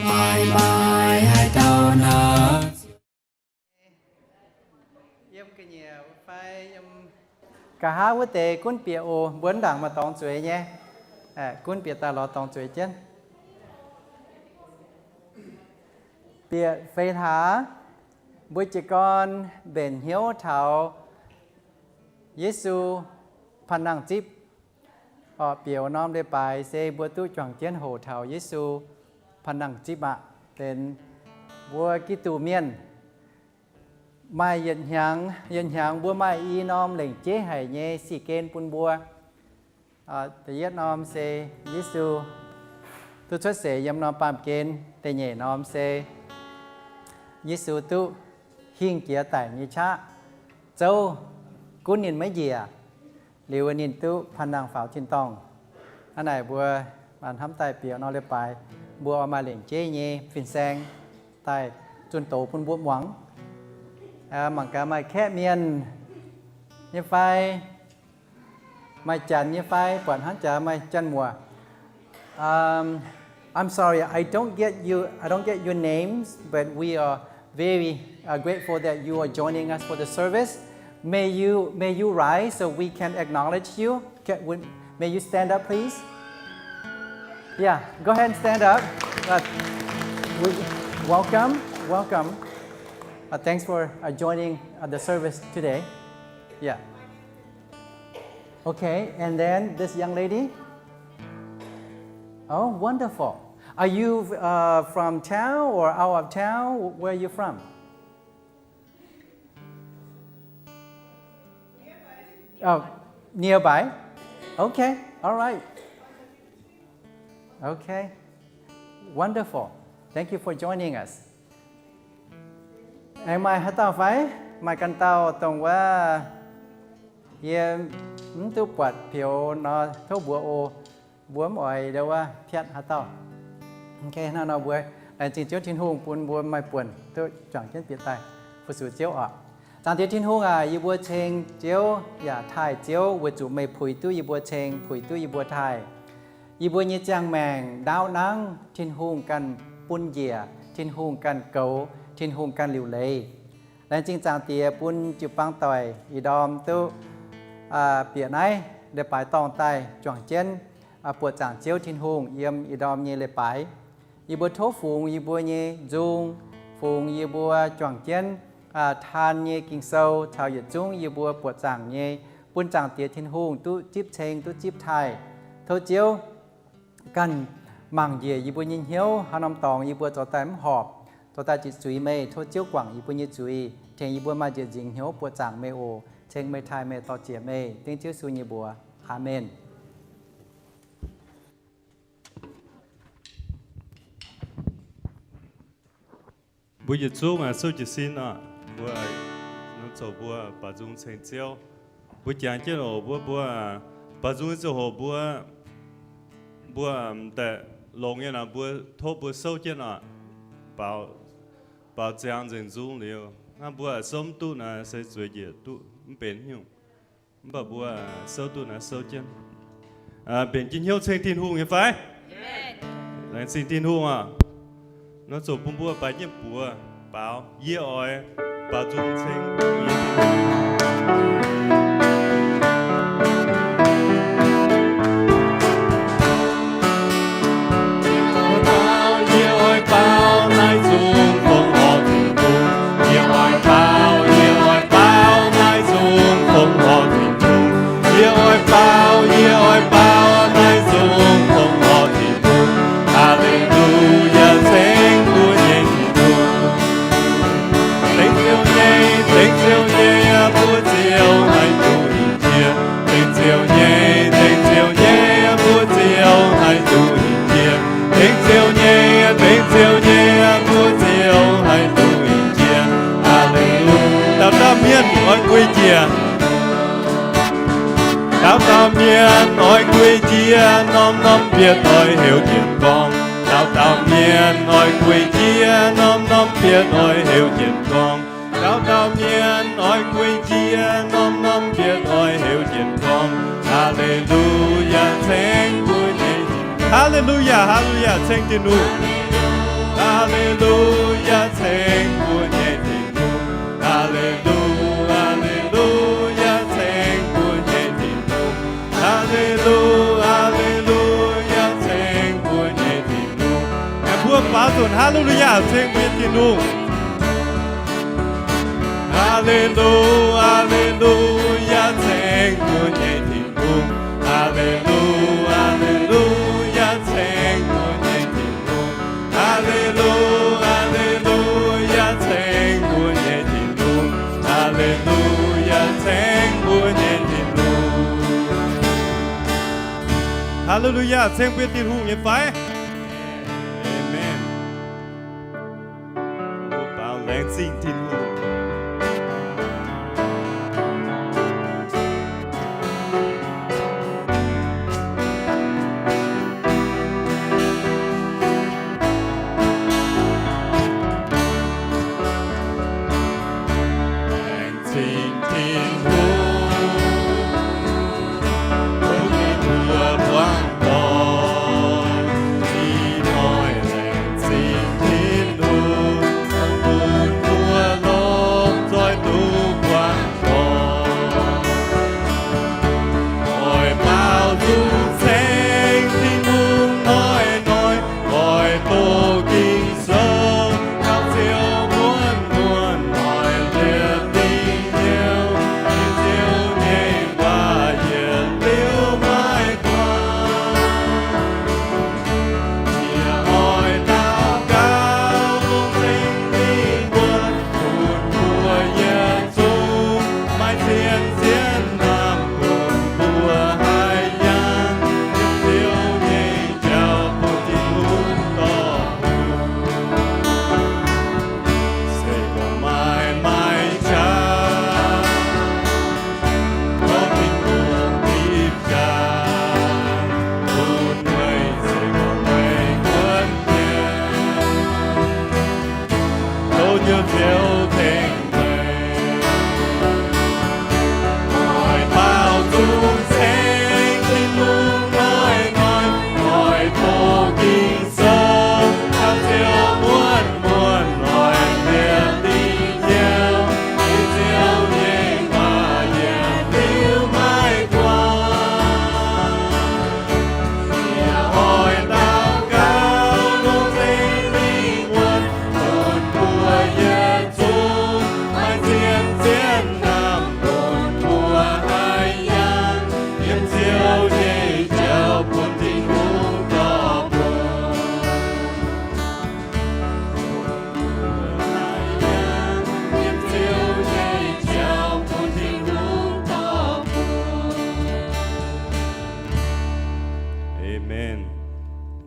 Maaih, maaih haaix dauh nor. Yiem ga'nyiec fai yiem nqa'haav wuov deix gunv bieqc oc. Mbuo mv ndaangc maaih dorngx zueiz nyei. Gunv bieqc daaih lorz dorngx zueiz jienv. Bieqc feix hlaax, mbuo jiez gorn mbenc hnyouv taux Yesu panh nangh zipv. Orqc, bieqc norm leiz-baaix se mbuo duqv juangc jienv hoqc taux Yesu panh nangh zipv aqv. Benx mbuo Giduc mienh maaih yietc hnyangx, yietc hnyangx mbuo maaih i norm lengc jeiv haic nyei sic gen bun mbuo. Da'yietv norm se Yesu duqv cuotv seix yiem norm baamh gen. Da'nyeic norm se Yesu duqv hingh jiex daic nyei qaqv zouv gunv ninh maiv njiec, liuz ninh duqv panh nangh faaux tin-dorngh. Hnangv naaic mbuo hnamv daaih bieqc norm leiz-baaix, mbuo oix maaih lengc jeiv nyei fin-saeng daaih zunh doz bun mbuo muangx. Mangc gaax maaih kaeqv mienh nyei fai, maaih janx nyei fai, buatc hnangv jaax maaih janx-muoc. Um, I'm sorry, I don't get you. I don't get your names, but we are very uh, grateful that you are joining us for the service. May you may you rise so we can acknowledge you. Can, would, may you stand up, please? Yeah, go ahead and stand up. Uh, we, welcome, welcome. Uh, thanks for uh, joining uh, the service today. Yeah. Okay, and then this young lady. Oh, wonderful. Are you uh, from town or out of town? Where are you from? Oh, nearby? Okay, all right. Okay, wonderful. Thank you for joining us. Aengx maaih haaix dauh fai? Maaih ganh dauh dongh wuov yie mv duqv buatc pioux nor tov mbuox oc. Mbuo mv oix ndau wuov piatv haaix dauh. Okay, hnangv nor mbuo laengz zingh Ziouv Tin-Hungh bun mbuo maaih buonc duqv juangc jienv bieqc daaih fu-sux Ziouv oc. Zaangc Diex Tin-Hungh aac, yie mbuo ceng Ziouv yaac taaih Ziouv weic zuqc meih puix duqv yie mbuo ceng, puix duqv yie mbuo taaih. Yie mbuo nyei ziangh maengc ndaauv nangv Tin-Hungh ganh bun njiec, Tin-Hungh ganh goux, Tin-Hungh ganh liuc leiz. Laengz zingh Zaangc Diex bun jiu-baang doic ih ndorm duqv bieqc naaiv leiz-baaix dorngh daaih juangc jienv buoqc zaangc Ziouv Tin-Hungh yiem ih ndorm nyei leiz-baaix. Yie mbuo tov fungx yie mbuo nyei nzung, fungx yie mbuo juangc jienv taan nyei Ging-Sou caux yietc zungv yie mbuo buoqc zaangc nyei, bun Zaangc Diex Tin-Hungh duqv zipv ceng, duqv zipv taaih. Tov Ziouv ganh mangc njiec yie mbuo nyei hnyouv, haaix norm dorngx yie mbuo zoux daaih mv horpc, zoux daaih jiez zuiz meih. Tov Ziouv guangc yie mbuo nyei zuiz, tengx yie mbuo maaih njiec nzingc hnyouv buoqc zaangc meih oc. Ceng meih, taaih meih, dor-ziec meih. Dengv Ziouv Yesu nyei mbuox. Aamen. Mbuo yietc zungv souv jiez sin oc. Mbuo nor zoux mbuo baaux nzung ceng Ziouv. Mbuo jangx jienv oc. Mbuo, mbuo baaux nzung ziangh hoc mbuo, mbuo m'daaih longx nyei nor mbuo tov mbuo souv jienv oc. Baaux, baaux ziangx nzengc nzung liuz, hnangv mbuo souv mv duqv naaic se zueiz njiec duqv mv benx nyungc. Mv baac mbuo souv duqv naaic souv jienv. Mbenc jienv hnyouv ceng Tin-Hungh nyei fai? Laengz zingh Tin-Hungh oc. Nor ziouc bun mbuo baaux jienv buoz baaux, yie oix baaux nzung ceng yie Tin-Hungh. Yie oix baaux naaiv nzung fongc horc Tin-Hungh. Yie oix baaux, yie oix baaux naaiv nzung fongc horc Tin-Hungh. Yie oix baaux, yie oix baaux naaiv nzung fongc horc Tin-Hungh. Haa^le^lu^yaa, ceng mbuo nyei Tin-Hungh. Dengv Ziouv nyei, dengv Ziouv nyei, mbuo Ziouv haih duqv hingh jiex. Dengv Ziouv nyei, dengv Ziouv nyei, mbuo Ziouv haih duqv hingh jiex. Dengv Ziouv nyei, dengv Ziouv nyei, mbuo Ziouv haih duqv hingh jiex. Haa^le^lu. Dauh dauh mienh oix guei jiex. Dauh dauh mienh oix guei jiex, norm-norm bietv oix heuc jienv gorngv. Dauh dauh mienh oix guei jiex, norm-norm bietv oix heuc jienv gorngv. Dauh dauh mienh oix guei jiex, norm-norm bietv oix heuc jienv gorngv. Haa^le^lu^yaa, ceng mbuo nyei Tin-Hungh. Haa^le^lu^yaa, haa^le^lu^yaa, ceng Tin-Hungh. Haa^le^lu^yaa, ceng mbuo nyei Tin-Hungh. Haa^le^lu, haa^le^lu^yaa, ceng mbuo nyei Tin-Hungh. Haa^le^lu, haa^le^lu^yaa, ceng mbuo nyei Tin-Hungh. Aengx mbuo baaux nzunc haa^le^lu^yaa ceng mbuo nyei Tin-Hungh. Haa^le^lu, haa^le^lu^yaa, ceng mbuo nyei Tin-Hungh. Haa^le^lu, haa^le^lu^yaa, ceng mbuo nyei Tin-Hungh. Haa^le^lu, haa^le^lu^yaa, ceng mbuo nyei Tin-Hungh. Haa^le^lu^yaa, ceng mbuo nyei Tin-Hungh. Haa^le^lu^yaa, ceng mbuo Tin-Hungh nyei fai? Aamen. Mbuo baaux laengz zingh Tin-Hungh. Laengz zingh Tin-Hungh, tov ninh mbuo buangv doic. Ih hnoi laengz zingh Tin-Hungh, bun mbuo lomh nzoih duqv buangv doic. Oix baaux nzung ceng Tin-Hungh hnoi-hnoi, oix doqc Ging-Sou, taux Ziouv muonz-muonz oix liepc dingh hnyouv, yiem Ziouv nyei waac yietc liuz maiv guanh. Yie oix daux gaux, longc Singx Lingh wuonv, bun mbuo yietc zungv maiv cien-cienv hnamv, bun mbuo haih yangh yiem Ziouv nyei jauv, bun Tin-Hungh dorh bun. Se gorngv maaih, maaih qaqv, dorh Tin-Hungh dipv jaax bun meih. Se gorngv meih kuonx mienh, tov Ziouv tengx meih. Oix baaux nzung ceng Tin-Hungh hnoi-hnoi, oix doqc Ging-Sou, taux Ziouv muonz-muonz oix liepc dingh hnyouv, yiem Ziouv nyei waac yietc liuz maiv guanh. Yie oix daux gaux, longc Singx Lingh wuonv, bun mbuo yietc zungv maiv cien-cienv hnamv, bun mbuo haih yangh yiem Ziouv nyei jauv, bun Tin-Hungh dorh bun. Bun mbuo haih yangh yiem Ziouv nyei jauv, bun Tin-Hungh dorh bun. Aamen.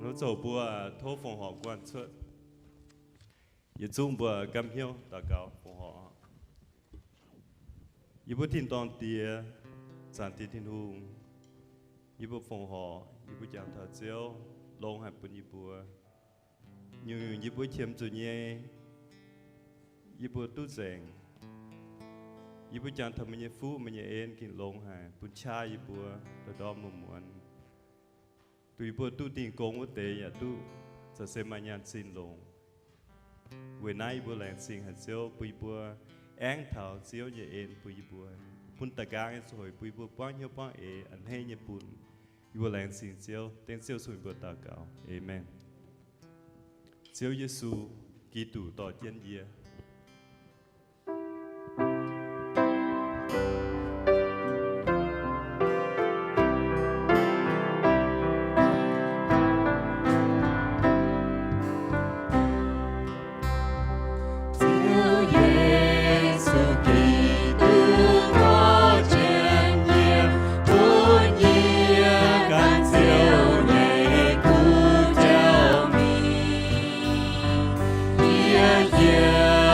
Nor zoux mbuo tov fongc horc guanh cuotv. Yietc zungv mbuo gamh hnyouv daux gaux fongc horc. Yie mbuo tin-dorngh Diex, zaangc Diex Tin-Hungh, yie mbuo fongc horc, yie mbuo jangx taux Ziouv longx haic bun yie mbuo. Nyungc-nyungc yie mbuo qiemx zuqc nyei, yie mbuo duqv nzengc. Yie mbuo jangx taux meih nyei fuqv, meih nyei en gengh longx haic, bun qaqv yie mbuo ndorm-ndorm muonz-muonz. Duqv yie mbuo duqv dingh gong wuov deix yaac duqv za'gengh maaih nyaanh zinh longx. Weic naaiv yie mbuo laengz zingh haic Ziouv bun yie mbuo aengx taux Ziouv nyei en bun yie mbuo, bun da'nqaang nyei zoih bun yie mbuo buangv hnyouv buangv eix a'hneiv nyei bun. Yie mbuo laengz zingh Ziouv, dengv Ziouv cun yie mbuo daux gaux. Aamen. Ziouv Yesu, Giduc dorh jienv yie. Ziouv Yesu Giduc dorh jienv yie, bun yie gan Ziouv nyei kuv jauv mingh. Yie hieh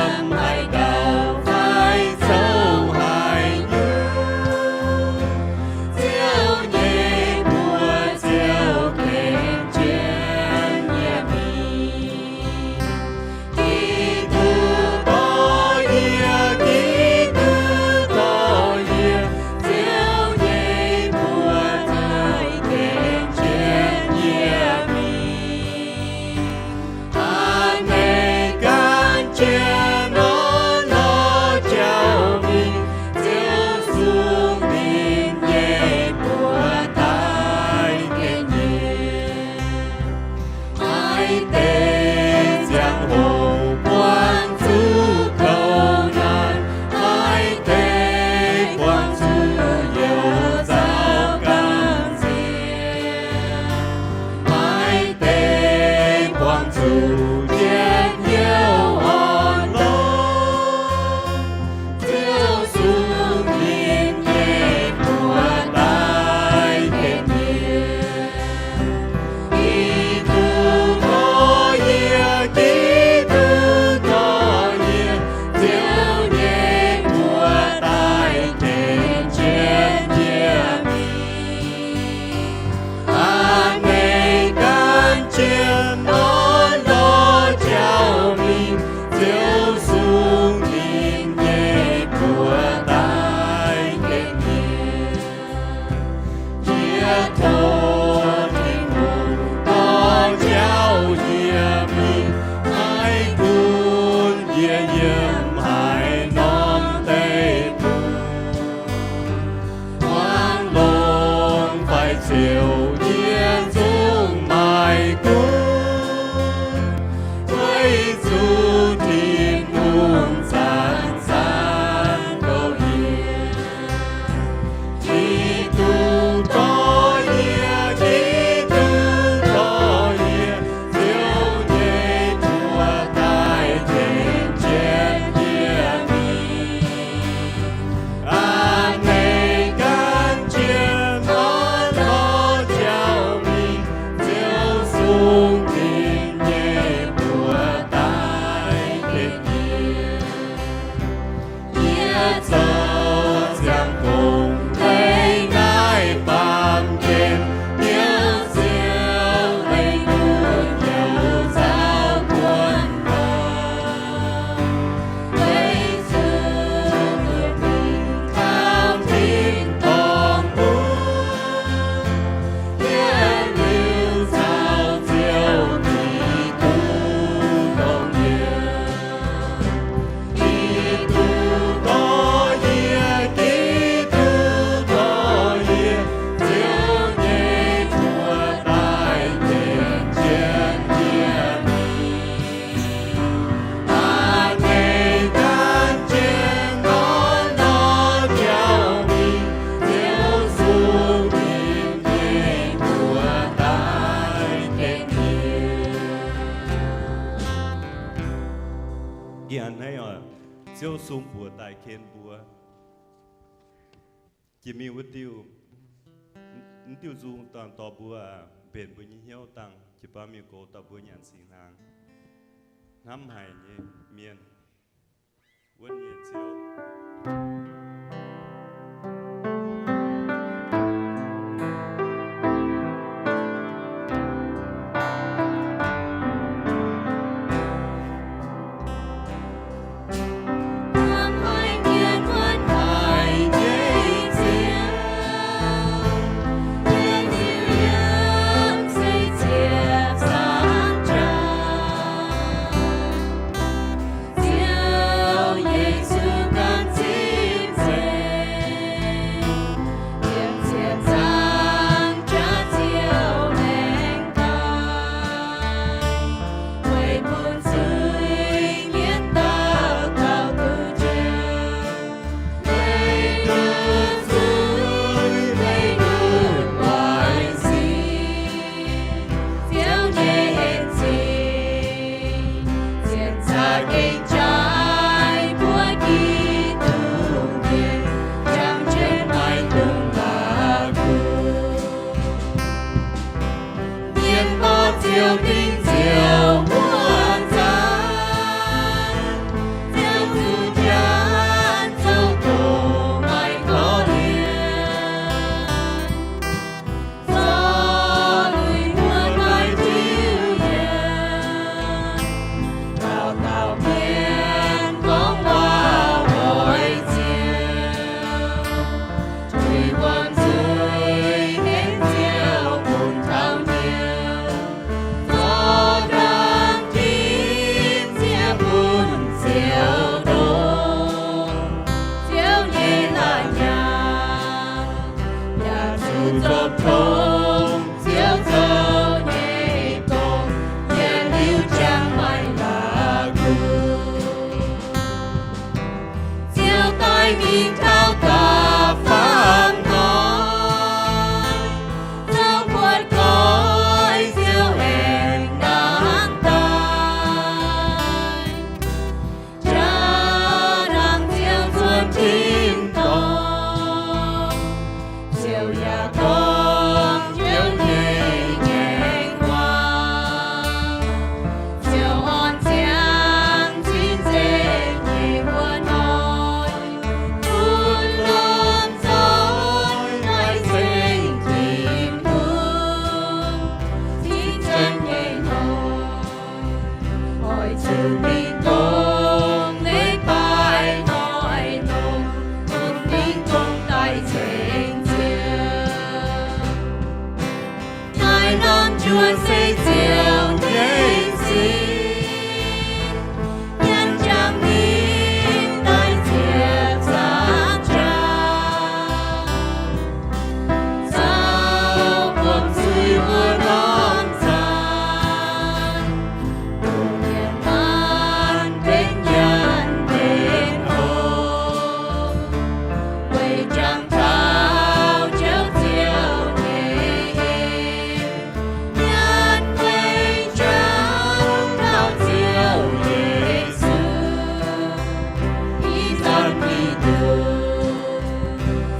Maaih deix ziangh hoc buangh zuqc kouv naanc, maaih deix buangh zuqc youc nzauh ganh nziex, maaih deix buangh zuqc njien-youh orn-lorqc. Ziouv sung ninh nyei buoz-ndaaih gengh mienh. Giduc dorh yie, Giduc dorh yie, Ziouv nyei buoz-ndaaih gengh jienv yie mingh. A'hneiv gan jienv orn-lorqc jauv mingh, Ziouv sung ninh nyei buoz-ndaaih gengh mienh. Yie tov Tin-Hungh dorh jauv yie mingh, maiv gunv yie yiem haaix norm deic-bung. Buangv longx fai ziouc yie zungv maiv gunv, weic zuqc Tin-Hungh zanc-zanc goux yie. Giduc dorh yie, Giduc dorh yie, Ziouv nyei buoz-ndaaih tengx jienv yie mingh. A'hneiv gan jienv orn-lorqc jauv mingh, Ziouv sung ninh nyei buoz-ndaaih gengh mienh. Yie zoux ziangh gong leiz naaiv baamh gen, Ziouv leiz gunv youc nzauh guanh nqoi. Weic zuqc mingh taux tin-dorngh bung, yie liuz caux Ziouv Giduc dongh yie. Giduc dorh yie, Giduc dorh yie, Ziouv nyei buoz-ndaaih tengx jienv yie mingh. A'hneiv gan jienv orn-lorqc jauv mingh, Ziouv sung ninh nyei buoz-ndaaih tengx yie. Ih a'hneiv oc, Ziouv sung buoz daaih ken mbuo. Jiex mingh wuov diuh, mv diuh nzung dangh dorh mbuo mbenc mbuo nyei hnyouv dangh, jiu-baang mienh gox dorh mbuo nyanc singx hnaangx. Hnamv haic nyei mienh, wuonv nyei Ziouv. Ziouv Yesu mingh taux da'faam norm, Ziouv buatc doic, Ziouv aengx nangv daaih. Jaa dangh Ziouv cuotv tin-dorngh, Ziouv yaac gorngv Ziouv nyei nyaengc waac. Ziouv orn ziangx cing-nzengc nyei wuov hnoi, bun lomh nzoih daaih ceng Tin-Hungh. Cing-nzengc nyei hnoi, oix zuqc mingh dongh leiz-baaix hnoi dongh, bun mingh dongh daaih ceng Ziouv. Naaiv norm juoz se Ziouv nyei sin, nyanc jangx mingh daaih ziepc zaangc jaax. Zaux buangh zuiz wuov norm zanc, dongh mienh maanh benx nyanc benx hopv, weic jangx taux Ziouv, Ziouv nyei en. Nyanc weic jangx taux Ziouv Yesu, ih zanc ih nduqc,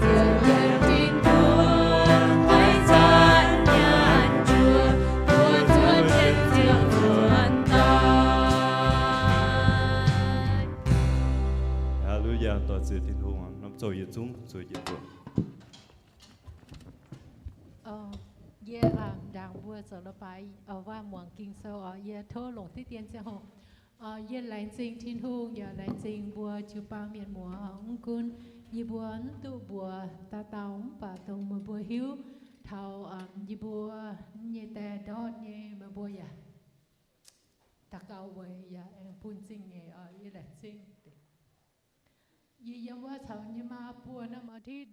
Ziouv yiem tin-dorngh, maiv zanc nyanc juoz, buov zuoqv jienv Ziouv nzuonx daaih. Haa^lu^yaa, dorh ziec Tin-Hungh, norm zoh yietc zungv zueiz jienv mbuo. Yie ndaangc mbuo zoux leiz-baaix waac muangx Ging-Sou oc, yie tov longc diqv dien ziangh hoc. Yie laengz zingh Tin-Hungh yaac laengz zingh mbuo jiu-baang mienh muoz oc. Mv gunv yie mbuo mv duqv mbuox dauh dauh mv baac dongh meih mbuo hiuv taux yie mbuo nyei die ndortv nyei, meih mbuo yaac daux gaux weic yaac aengx bun zingh nyeic oc. Yie laengz zingh. Yie yiem wuov caux nyei maa buo norm aengx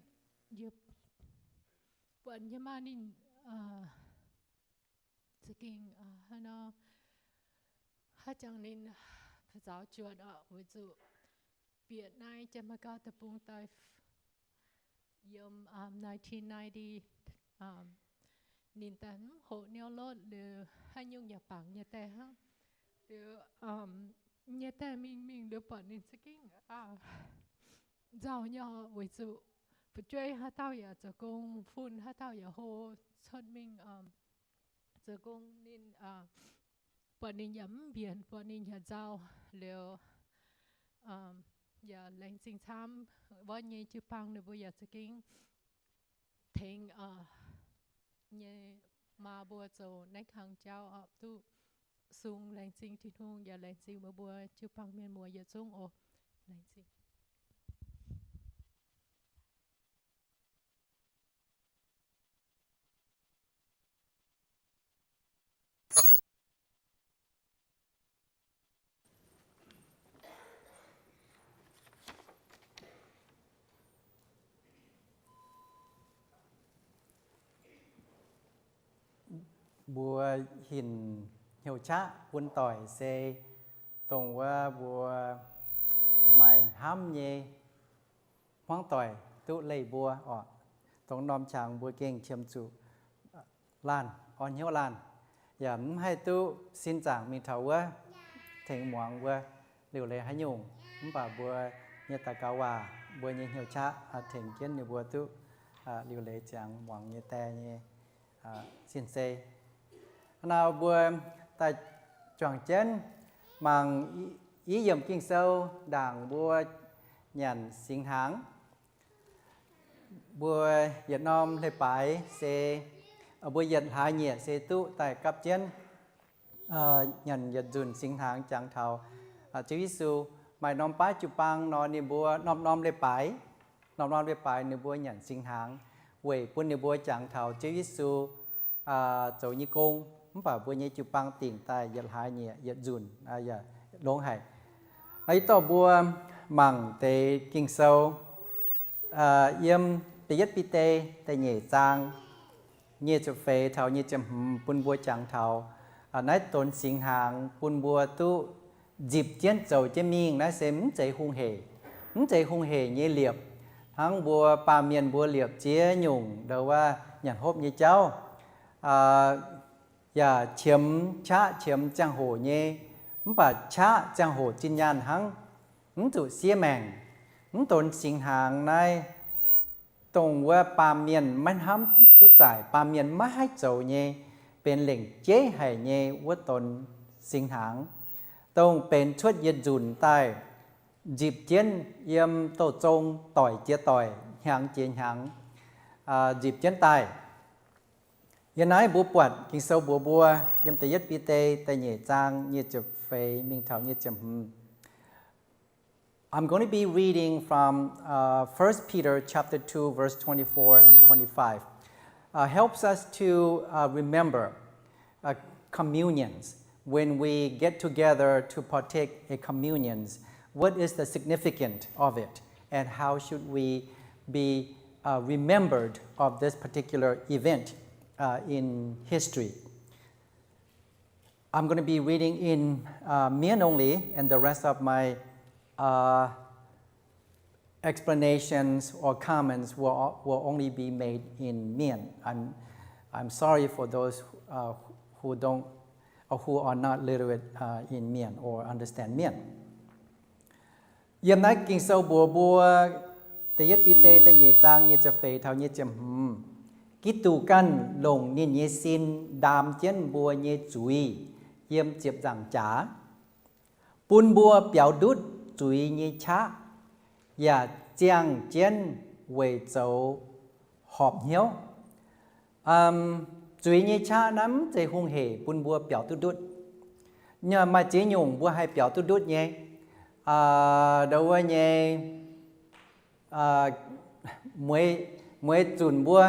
buatc nyei maa ninh za'gengh haaix nor, haaix jangx ninh fa'zaux juotc oc, weic zuqc bieqc naaiv Janx-Meigaa deic-bung daaih yiem nineteen ninety, ninh daaih mv hoqc niouv lotv liuz haaix nyungc yaac bangc nyei die hnangv. Liuz nyei die mingh mingh liuz buatc ninh za'gengh nzauh nyei oc, weic zuqc fu'jueiv haaix dauh yaac zoux gong, fun haaix dauh yaac hlo, cuotv mingh zoux gong. Ninh buatc ninh yaac mv mbienc, buatc ninh yaac nzauh liuz, yaac laengz zingh camv wuov nyei jiu-baang ninh mbuo yaac za'gengh tengx nyei maa mbuo zoux naaiv kang jauv oc. Duqv sung laengz zingh Tin-Hungh yaac laengz zingh meih mbuo jiu-baang mienh muoz yietc zungv oc. Laengz zingh. Mbuo hinc hnyouv qaqv bun doic se dongh wuov mbuo maaih hnamv nyei hmuangv doic duqv leih mbuo oc. Dongh norm qangx mbuo gengh qiemx zuqc laanh, orn hnyouv laanh, yaac mv haih duqv sin zaangc mingh taux wuov tengx muangx wuov liuc leiz haaix nyungc. Mv baac mbuo nyei daux gaux waac, mbuo nyei hnyouv qaqv tengx jienv ninh mbuo duqv liuc leiz ziangx muangx nyei die nyei sin sei. Hnangv naaic mbuo daaih juangc jienv mangc i yiemc Ging-Sou ndaangc mbuo nyanc singx hnaangx. Mbuo yietc norm leiz-baaix se, mbuo yietc hlaax nyieqc se duqv daaih gapv jienv nyanc yietc nzunc singx hnaangx jangx taux Ziouv Yesu. Maaih norm baav jiu-baang nor ninh mbuo norm-norm leiz-baaix, norm-norm leiz-baaix ninh mbuo nyanc singx hnaangx weic bun ninh mbuo jangx taux Ziouv Yesu zoux nyei gong. Mv baac mbuo nyei jiu-baang dingc daaih yietc hlaax nyieqc yietc nzunc yaac longx haic. Nor yie dorh mbuo mangc deix Ging-Sou yiem da'yietv Bide da'nyeic zaang nyic ziepc feix taux nyic ziepc hmz bun mbuo jangx taux naaiv donx singx hnaangx bun mbuo duqv nzipc jienv zoux jienv mingh. Naaiv se mv zeiz hungh heic. Mv zeiz hungh heic nyei liepc, hnangv mbuo baamh mienh mbuo liepc ziex nyungc ndau wuov nyanc hopv nyei jauv, yaac qiemx qaqv qiemx ziangh hoc nyei, mv baac qaqv ziangh hoc zinh nyaanh hnangv, mv zuqc siev maengc. Mv donx singx hnaangx naaiv, dongh wuov baamh mienh maiv hnamv duqv zaaic, baamh mienh maiv haih zoux nyei, benx lengc jeiv haic nyei wuov donx singx hnaangx, dongh benx cuotv yietc nzunc daaih nzipc jienv yiem douz zong doic jiex doic, hnyangx jiex hnyangx, nzipc jienv daaih. Yiem naaiv mbuo buatc Ging-Sou mbuox mbuo, yiem da'yietv Bide da'nyeic zaang nyic ziepc feix mingh taux nyic ziepc hmz. I'm going to be reading from uh, First Peter chapter two, verse twenty-four and twenty-five. Uh, helps us to uh, remember uh, communions. When we get together to partake a communions, what is the significance of it, and how should we be uh, remembered of this particular event uh, in history? I'm going to be reading in uh, Mien only, and the rest of my uh, explanations or comments will, will only be made in Mien. I'm, I'm sorry for those uh, who don't, or who are not literate uh, in Mien or understand Mien. Yiem naaiv Ging-Sou mbuox mbuo, da'yietv Bide da'nyeic zaang nyic ziepc feix taux nyic ziepc hmz, Giduc ganh longc ninh nyei sin ndaam jienv mbuo nyei zuiz yiem ziepc nzaangc jaax, bun mbuo biaux ndutv zuiz nyei qaqv, yaac ziangh jienv weic zoux horpc hnyouv. Zuiz nyei qaqv naaiv mv zeiz hungh heic bun mbuo biaux duqv ndutv. Maaih ziex nyungc mbuo haih biaux duqv ndutv nyei. Ndau wuov nyei, mueiz zunc mbuo,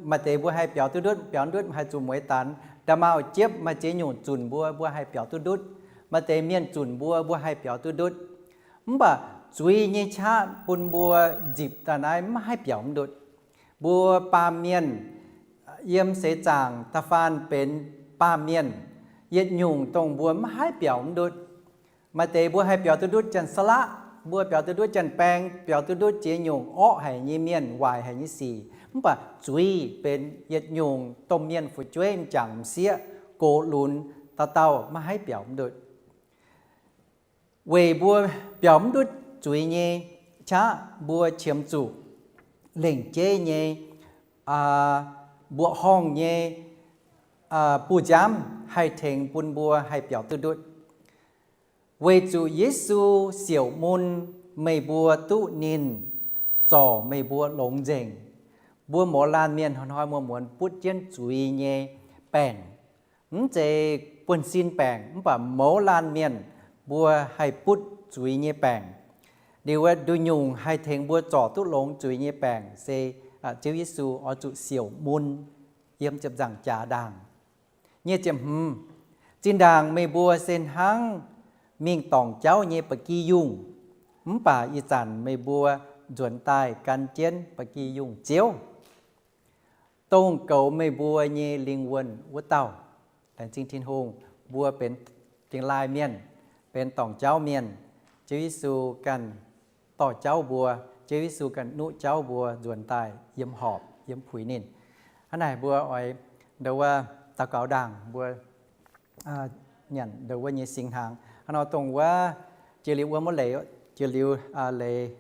maaih deix mbuo haih biaux duqv ndutv, biaux ndutv haih zuqc mueiz danx. Nda'maauh jiepv maaih ziex nyungc zunc mbuo, mbuo haih biaux duqv ndutv. Maaih deix mienh zunc mbuo, mbuo haih biaux duqv ndutv. Mv baac zuiz nyei qaqv bun mbuo nzipc daaih naaiv maiv haih biaux mv ndutv. Mbuo baamh mienh yiem seix zaangc da'faanh benx baamh mienh, yietc nyungc dongh mbuo maiv haih biaux mv ndutv. Maaih deix mbuo haih biaux duqv ndutv janx-salaqv, mbuo biaux duqv ndutv janx-baeng, biaux duqv ndutv ziex nyungc orqv haic nyei mienh, waaic haic nyei sic. Mv baac zuiz benx yietc nyungc domh mienh fu'jueiv m'jangc m'sieqv gox lunx dauh dauh maiv haih biaux mv ndutv. Weic mbuo biaux mv ndutv zuiz nyei qaqv, mbuo qiemx zuqc lengc jeiv nyei mbuoqc horngh nyei buoz-nziaamv haih tengx bun mbuo haih biaux duqv ndutv. Weic zuqc Yesu siouc mun meih mbuo duqv ninh zorc meih mbuo longx nzengc. Mbuo mouz laanh mienh hnoi-hnoi muonz-muonz butv jienv zuiz nyei baengc. Mv zeiz buonv-sin baengc, mv baac mouz laanh mienh mbuo haih butv zuiz nyei baengc. Liuz nduqc nyungc haih tengx mbuo zorc duqv longx zuiz nyei baengc se Ziouv Yesu oix zuqc siouc mun yiem ziepc nzaangc jaax ndaangc. Nyic ziepc hmz, zinh ndaangc meih mbuo se hnangv mingh dorngc jauv nyei ba'gi yungh, mv baac ih zanc meih mbuo nzuonx daaih gan jienv ba'gi yungh Ziouv, dongh goux meih mbuo nyei lingh wuonh wuov dauh. Laengz zingh Tin-Hungh, mbuo benx dingx laaih mienh, benx dorngc jauv mienh. Ziouv Yesu ganh dorh jauv mbuo, Ziouv Yesu ganh nuqv jauv mbuo nzuonx daaih yiem horpc, yiem puix ninh. Hnangv naaic mbuo oix ndau wuov daux gaux ndaangc mbuo nyanc ndau wuov nyei singx hnaangx. Hnangv nor dongh wuov jiex liuz wuom wuov leiz, jiex liuz leiz,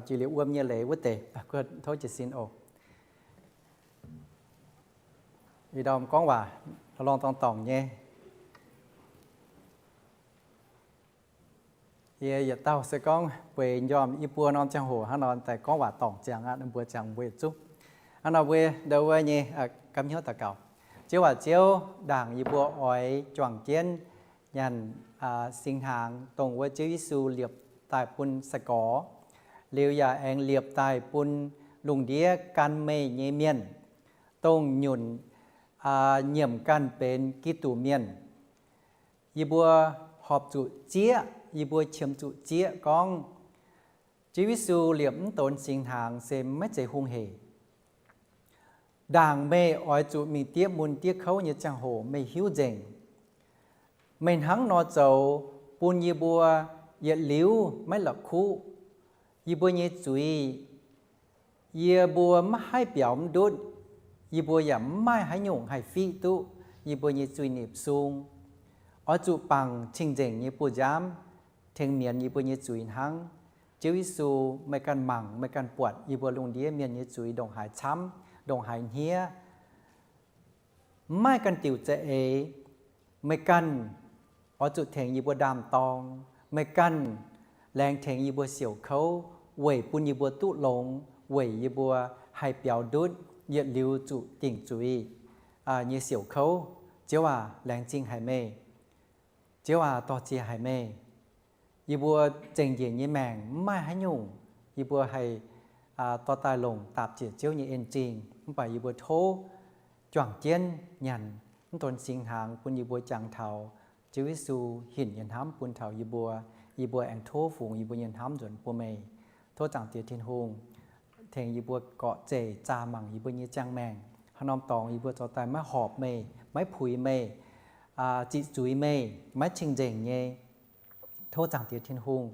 jiex liuz wuom nyei leiz wuov deix, tov jiez sin oc. Ih ndorm gorngv waac lorngh dorngh dorngc nyei. Yie yietc dauh se gorngv bueix njormh i buo norm ziangh hoc hnangv nor daaih gorngv waac dorngc ziangx aqv, mbuo ziangx mbuo yietc zungv. Hnangv nor mbuo ndau wuov nyei gapv hnyouv daux gaux. Ziouv aac, Ziouv, ndaangc yie mbuo oix juangc jienv nyanc singx hnaangx dongh wuov Ziouv Yesu liepc daaih bun sai-gorx, liuz yaac aengx liepc daaih bun lungh ndiev gan meih nyei mienh, dongh nyunc nyiemc ganh benx Giduc mienh. Yie mbuo horpc zuqc zieqv, yie mbuo qiemx zuqc zieqv gorngv, Ziouv Yesu liepc mv donx singx hnaangx se maiv zeiz hungh heic. Ndaangc meih oix zuqc mingh diev mun diev kouv nyei ziangh hoc meih hiuv nzengc. Meih hnangv nor zoux bun yie mbuo yietc liuz maiv la'kuqv, yie mbuo nyei zuiz, yie mbuo maiv haih biaux mv ndutv, yie mbuo yaac mv maaih haaix nyungc haih fiqv duqv yie mbuo nyei zuiz-nipc sung. Oix zuqc bangc cing-nzengc nyei buoz-nziaamv tengx mienz yie mbuo nyei zuiz hnangv. Ziouv Yesu, meih ganh mangc, meih ganh buatc yie mbuo lungh ndiev mienh nyei zuiz ndongc haaix camv, ndongc haaix hniev. Mv maaih ganh diuc za'eix. Meih ganh oix zuqc tengx yie mbuo ndaam-dorng. Meih ganh laengz tengx yie mbuo siouc kouv weic bun yie mbuo duqv longx, weic yie mbuo haih biaux ndutv, yietc liuz zuqc dingc zuiz nyei siouc kouv. Ziouv aac, laengz zingh haic meih. Ziouv aac, dorh ziex haic meih. Yie mbuo zengc njiec nyei maengc mv maaih haaix nyungc yie mbuo haih dorh daaih longc dapc ziec Ziouv nyei en-zingh. Mv baac yie mbuo tov juangc jienv nyanc mv donx singx hnaangx bun yie mbuo jangx taux Ziouv Yesu hinc nyei hnamv bun taux yie mbuo. Yie mbuo aengx tov fungx yie mbuo nyei hnamv nzuonx bun meih. Tov Zaangc Diex Tin-Hungh tengx yie mbuo gorqv zeic zaah mangc yie mbuo nyei ziangh maengc. Haaix norm dorngx yie mbuo zoux daaih maiv horpc meih, maiv puix meih, ziqc zuiz meih, maiv cing-nzengc nyei, tov Zaangc Diex Tin-Hungh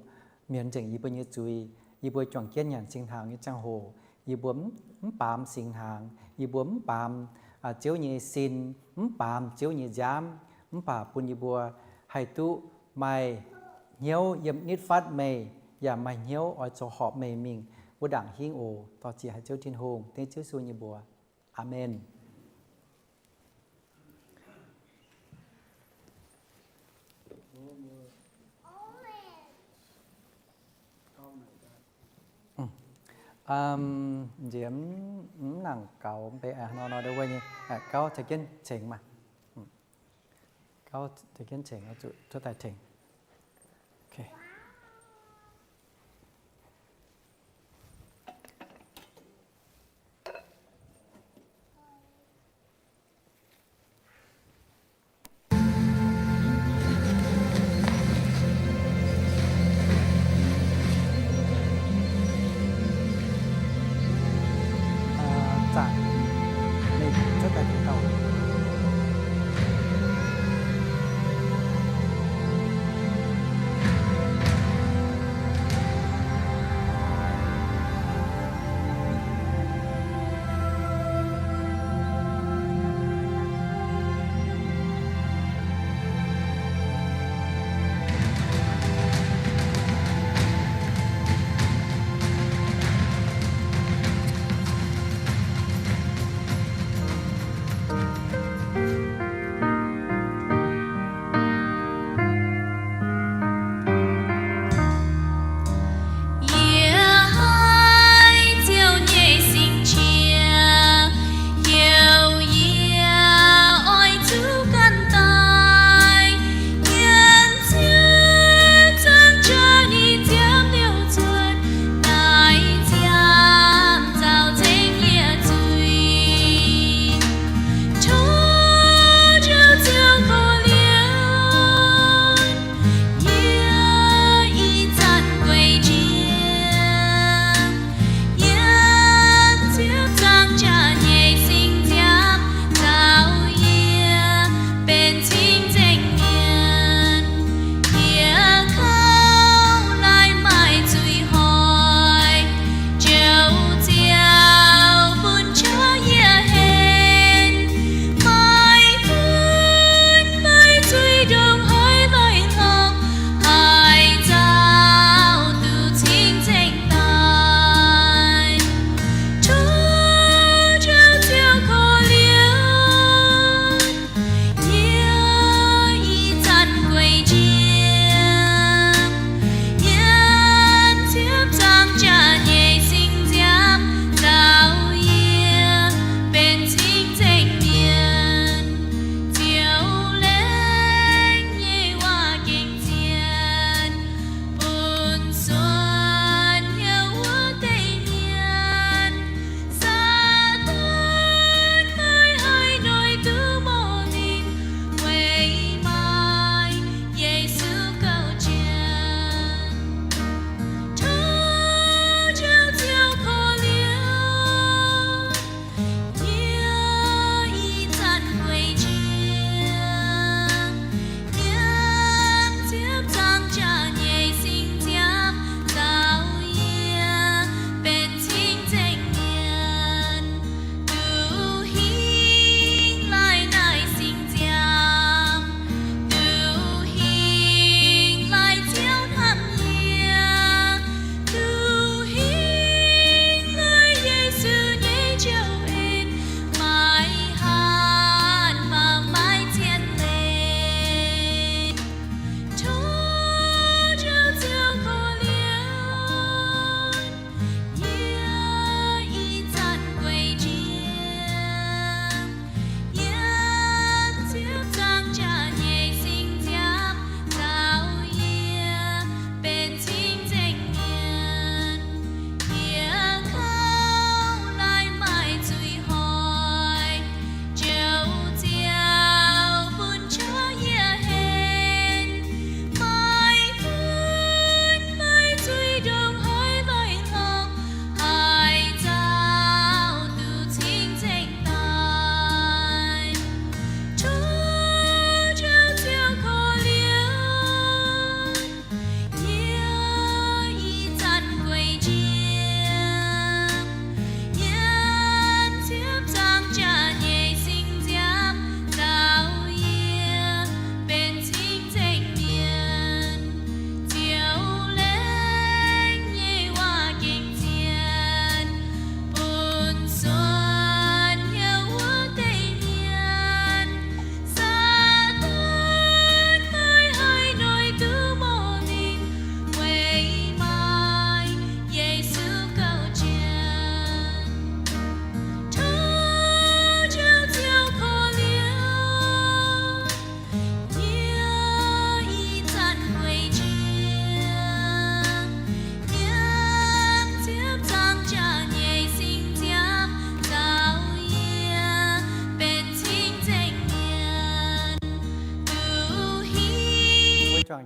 mienz nzengc yie mbuo nyei zuiz. Yie mbuo juangc jienv nyanc singx hnaangx nyei ziangh hoc, yie mbuo mv baamz singx hnaangx, yie mbuo mv baamz Ziouv nyei sin, mv baamz Ziouv nyei nziaamv, mv baac bun yie mbuo haih duqv maaih hnyouv yiem nitv fatv meih, yaac maaih hnyouv oix zoux horpc meih mingh wuov ndaangc hingv oc. Dorh ziex haic Ziouv Tin-Hungh, dengv Ziouv Yesu nyei mbuox. Aamen. Nziex mv nangc gaux mbe nor nor wuov nyei, gauv taux jienv cengx maah. Gauv taux jienv cengx, zuqc cuotv daaih tengx.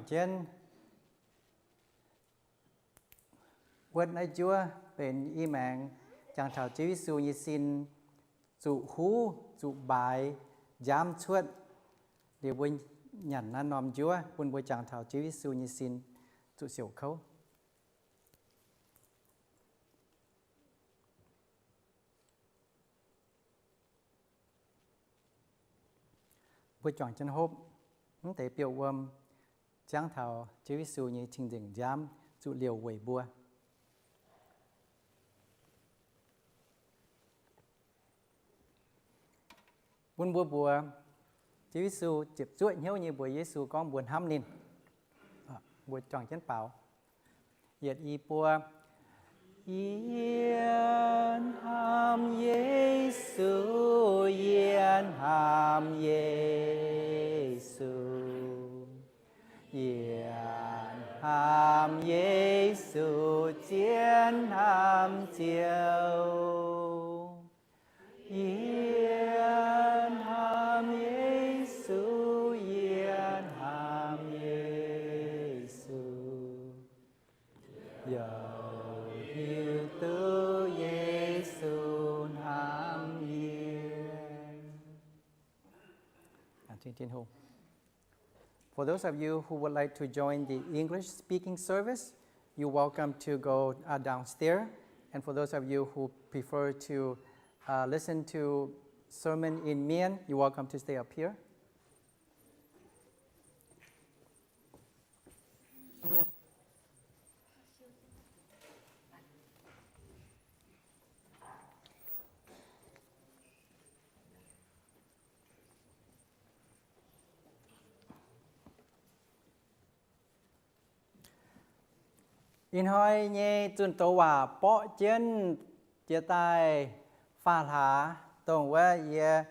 jienv wuotv naaiv njuov benx i maengx jangx taux Ziouv Yesu nyei sin zuqc huv, zuqc mbaaix, nziaamv cuotv. Liuz mbuo nyanc naaiv norm njuov bun mbuo jangx taux Ziouv Yesu nyei sin zuqc siouc kouv. Mbuo juangc jienv hopv, mv deix biouv wuom jangx taux Ziouv Yesu nyei cing-nzengc nziaamv zuqc liouc weic mbuo. Bun mbuo mbuox Ziouv Yesu, ziepc zuoqv hnyouv nyei mbuox Yesu gorngv mbuo hnamv ninh. Mbuo juangc jienv baaux. Yietc, i, buo. Yie hnamv Yesu, yie hnamv Yesu. Yie hnamv Yesu, zien hnamv Ziouv. Yie hnamv Yesu, yie hnamv Yesu. Youc hiuv duqv Yesu hnamv yie. For those of you who would like to join the English speaking service, you're welcome to go uh, downstairs. And for those of you who prefer to uh, listen to sermon in Mien, you're welcome to stay up here. Ih hnoi nyei zunh doz waac borqv jienv jiex daaih faam hlaax, dongh wuov yie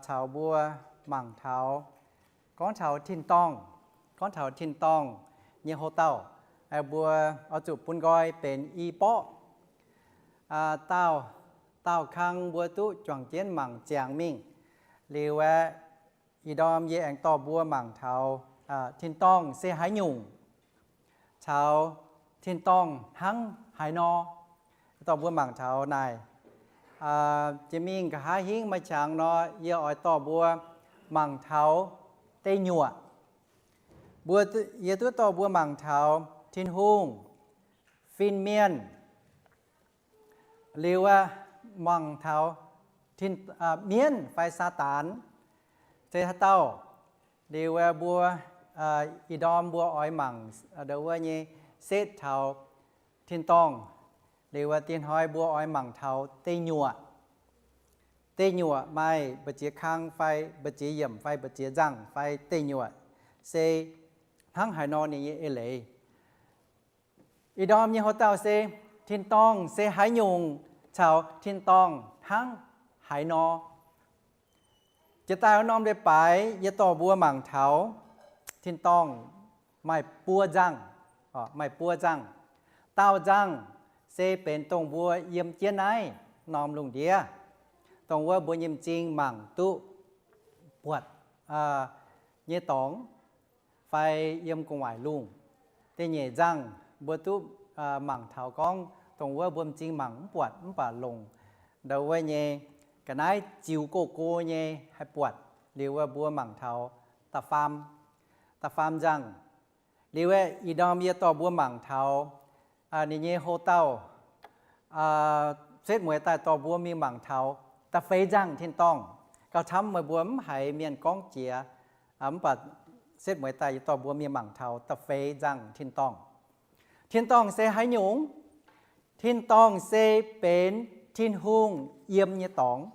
caux mbuo mangc taux, gorngv taux tin-dorngh, gorngv taux tin-dorngh nyei hlo dauh, mbuo oix zuqc bun nqoi benx i borqv. Daauh, daauh kang mbuo duqv juangc jienv mangc ziangx mingh. Liuz aeqv, ih ndorm yie aengx dorh mbuo mangc taux tin-dorngh se haaix nyungc, caux tin-dorngh hnangv haaix nor. Dorh mbuo mangc taux naaic. Jiex mingh nqa'haav hingv maaih qangx nor, yie oix dorh mbuo mangc taux deic nyuoqc. Mbuo, yie duqv dorh mbuo mangc taux Tin-Hungh, fin-mienh, liuz aeqv, mangc taux mienv fai Saadaan se haaix dauh. Liuz aeqv, mbuo ih ndorm mbuo oix mangc ndau wuov nyei setv taux tin-dorngh. Liuz aeqv, diex hnoi mbuo oix mangc taux deic nyuoqc. Deic nyuoqc maaih mbu'ziex kang fai mbu'ziex yiemc fai mbu'ziex nzangh fai deic nyuoqc se hnangv haaix nor ninh nyei eix leiz. Ih ndorm nyei hlo dauh se tin-dorngh se haaix nyungc caux tin-dorngh hnangv haaix nor. Jiex daaih wuov norm leiz-baaix yie dorh mbuo mangc taux tin-dorngh maaih buo nzangh, maaih buo nzangh. Daauh nzangh se benx dongh mbuo yiem jienv naaiv norm lungh ndiev, dongh wuov mbuo nyei m'zing mangc duqv buatc nyei dorngx fai yiem gu'nguaaic lungh. Da'nyeic nzangh mbuo duqv mangc taux gorngv dongh wuov mbuo m'zing mangc mv buatc mv baac longc ndau wuov nyei ga'naaiv ziux go-go nyei haih buatc. Liuz wuov mbuo mangc taux da'faam, da'faam nzangh. Liuz aeqv, ih ndorm yie dorh mbuo mangc taux ninh nyei hlo dauh setv mueiz daaih dorh mbuo mingh mangc taux da'feix nzangh tin-dorngh. Gauh camv meih mbuo mv haiz mienh gorngv jiex, mv baac setv mueiz daaih yie dorh mbuo mingh mangc taux da'feix nzangh tin-dorngh. Tin-dorngh se haaix nyungc? Tin-dorngh se benx Tin-Hungh yiem nyei dorngx.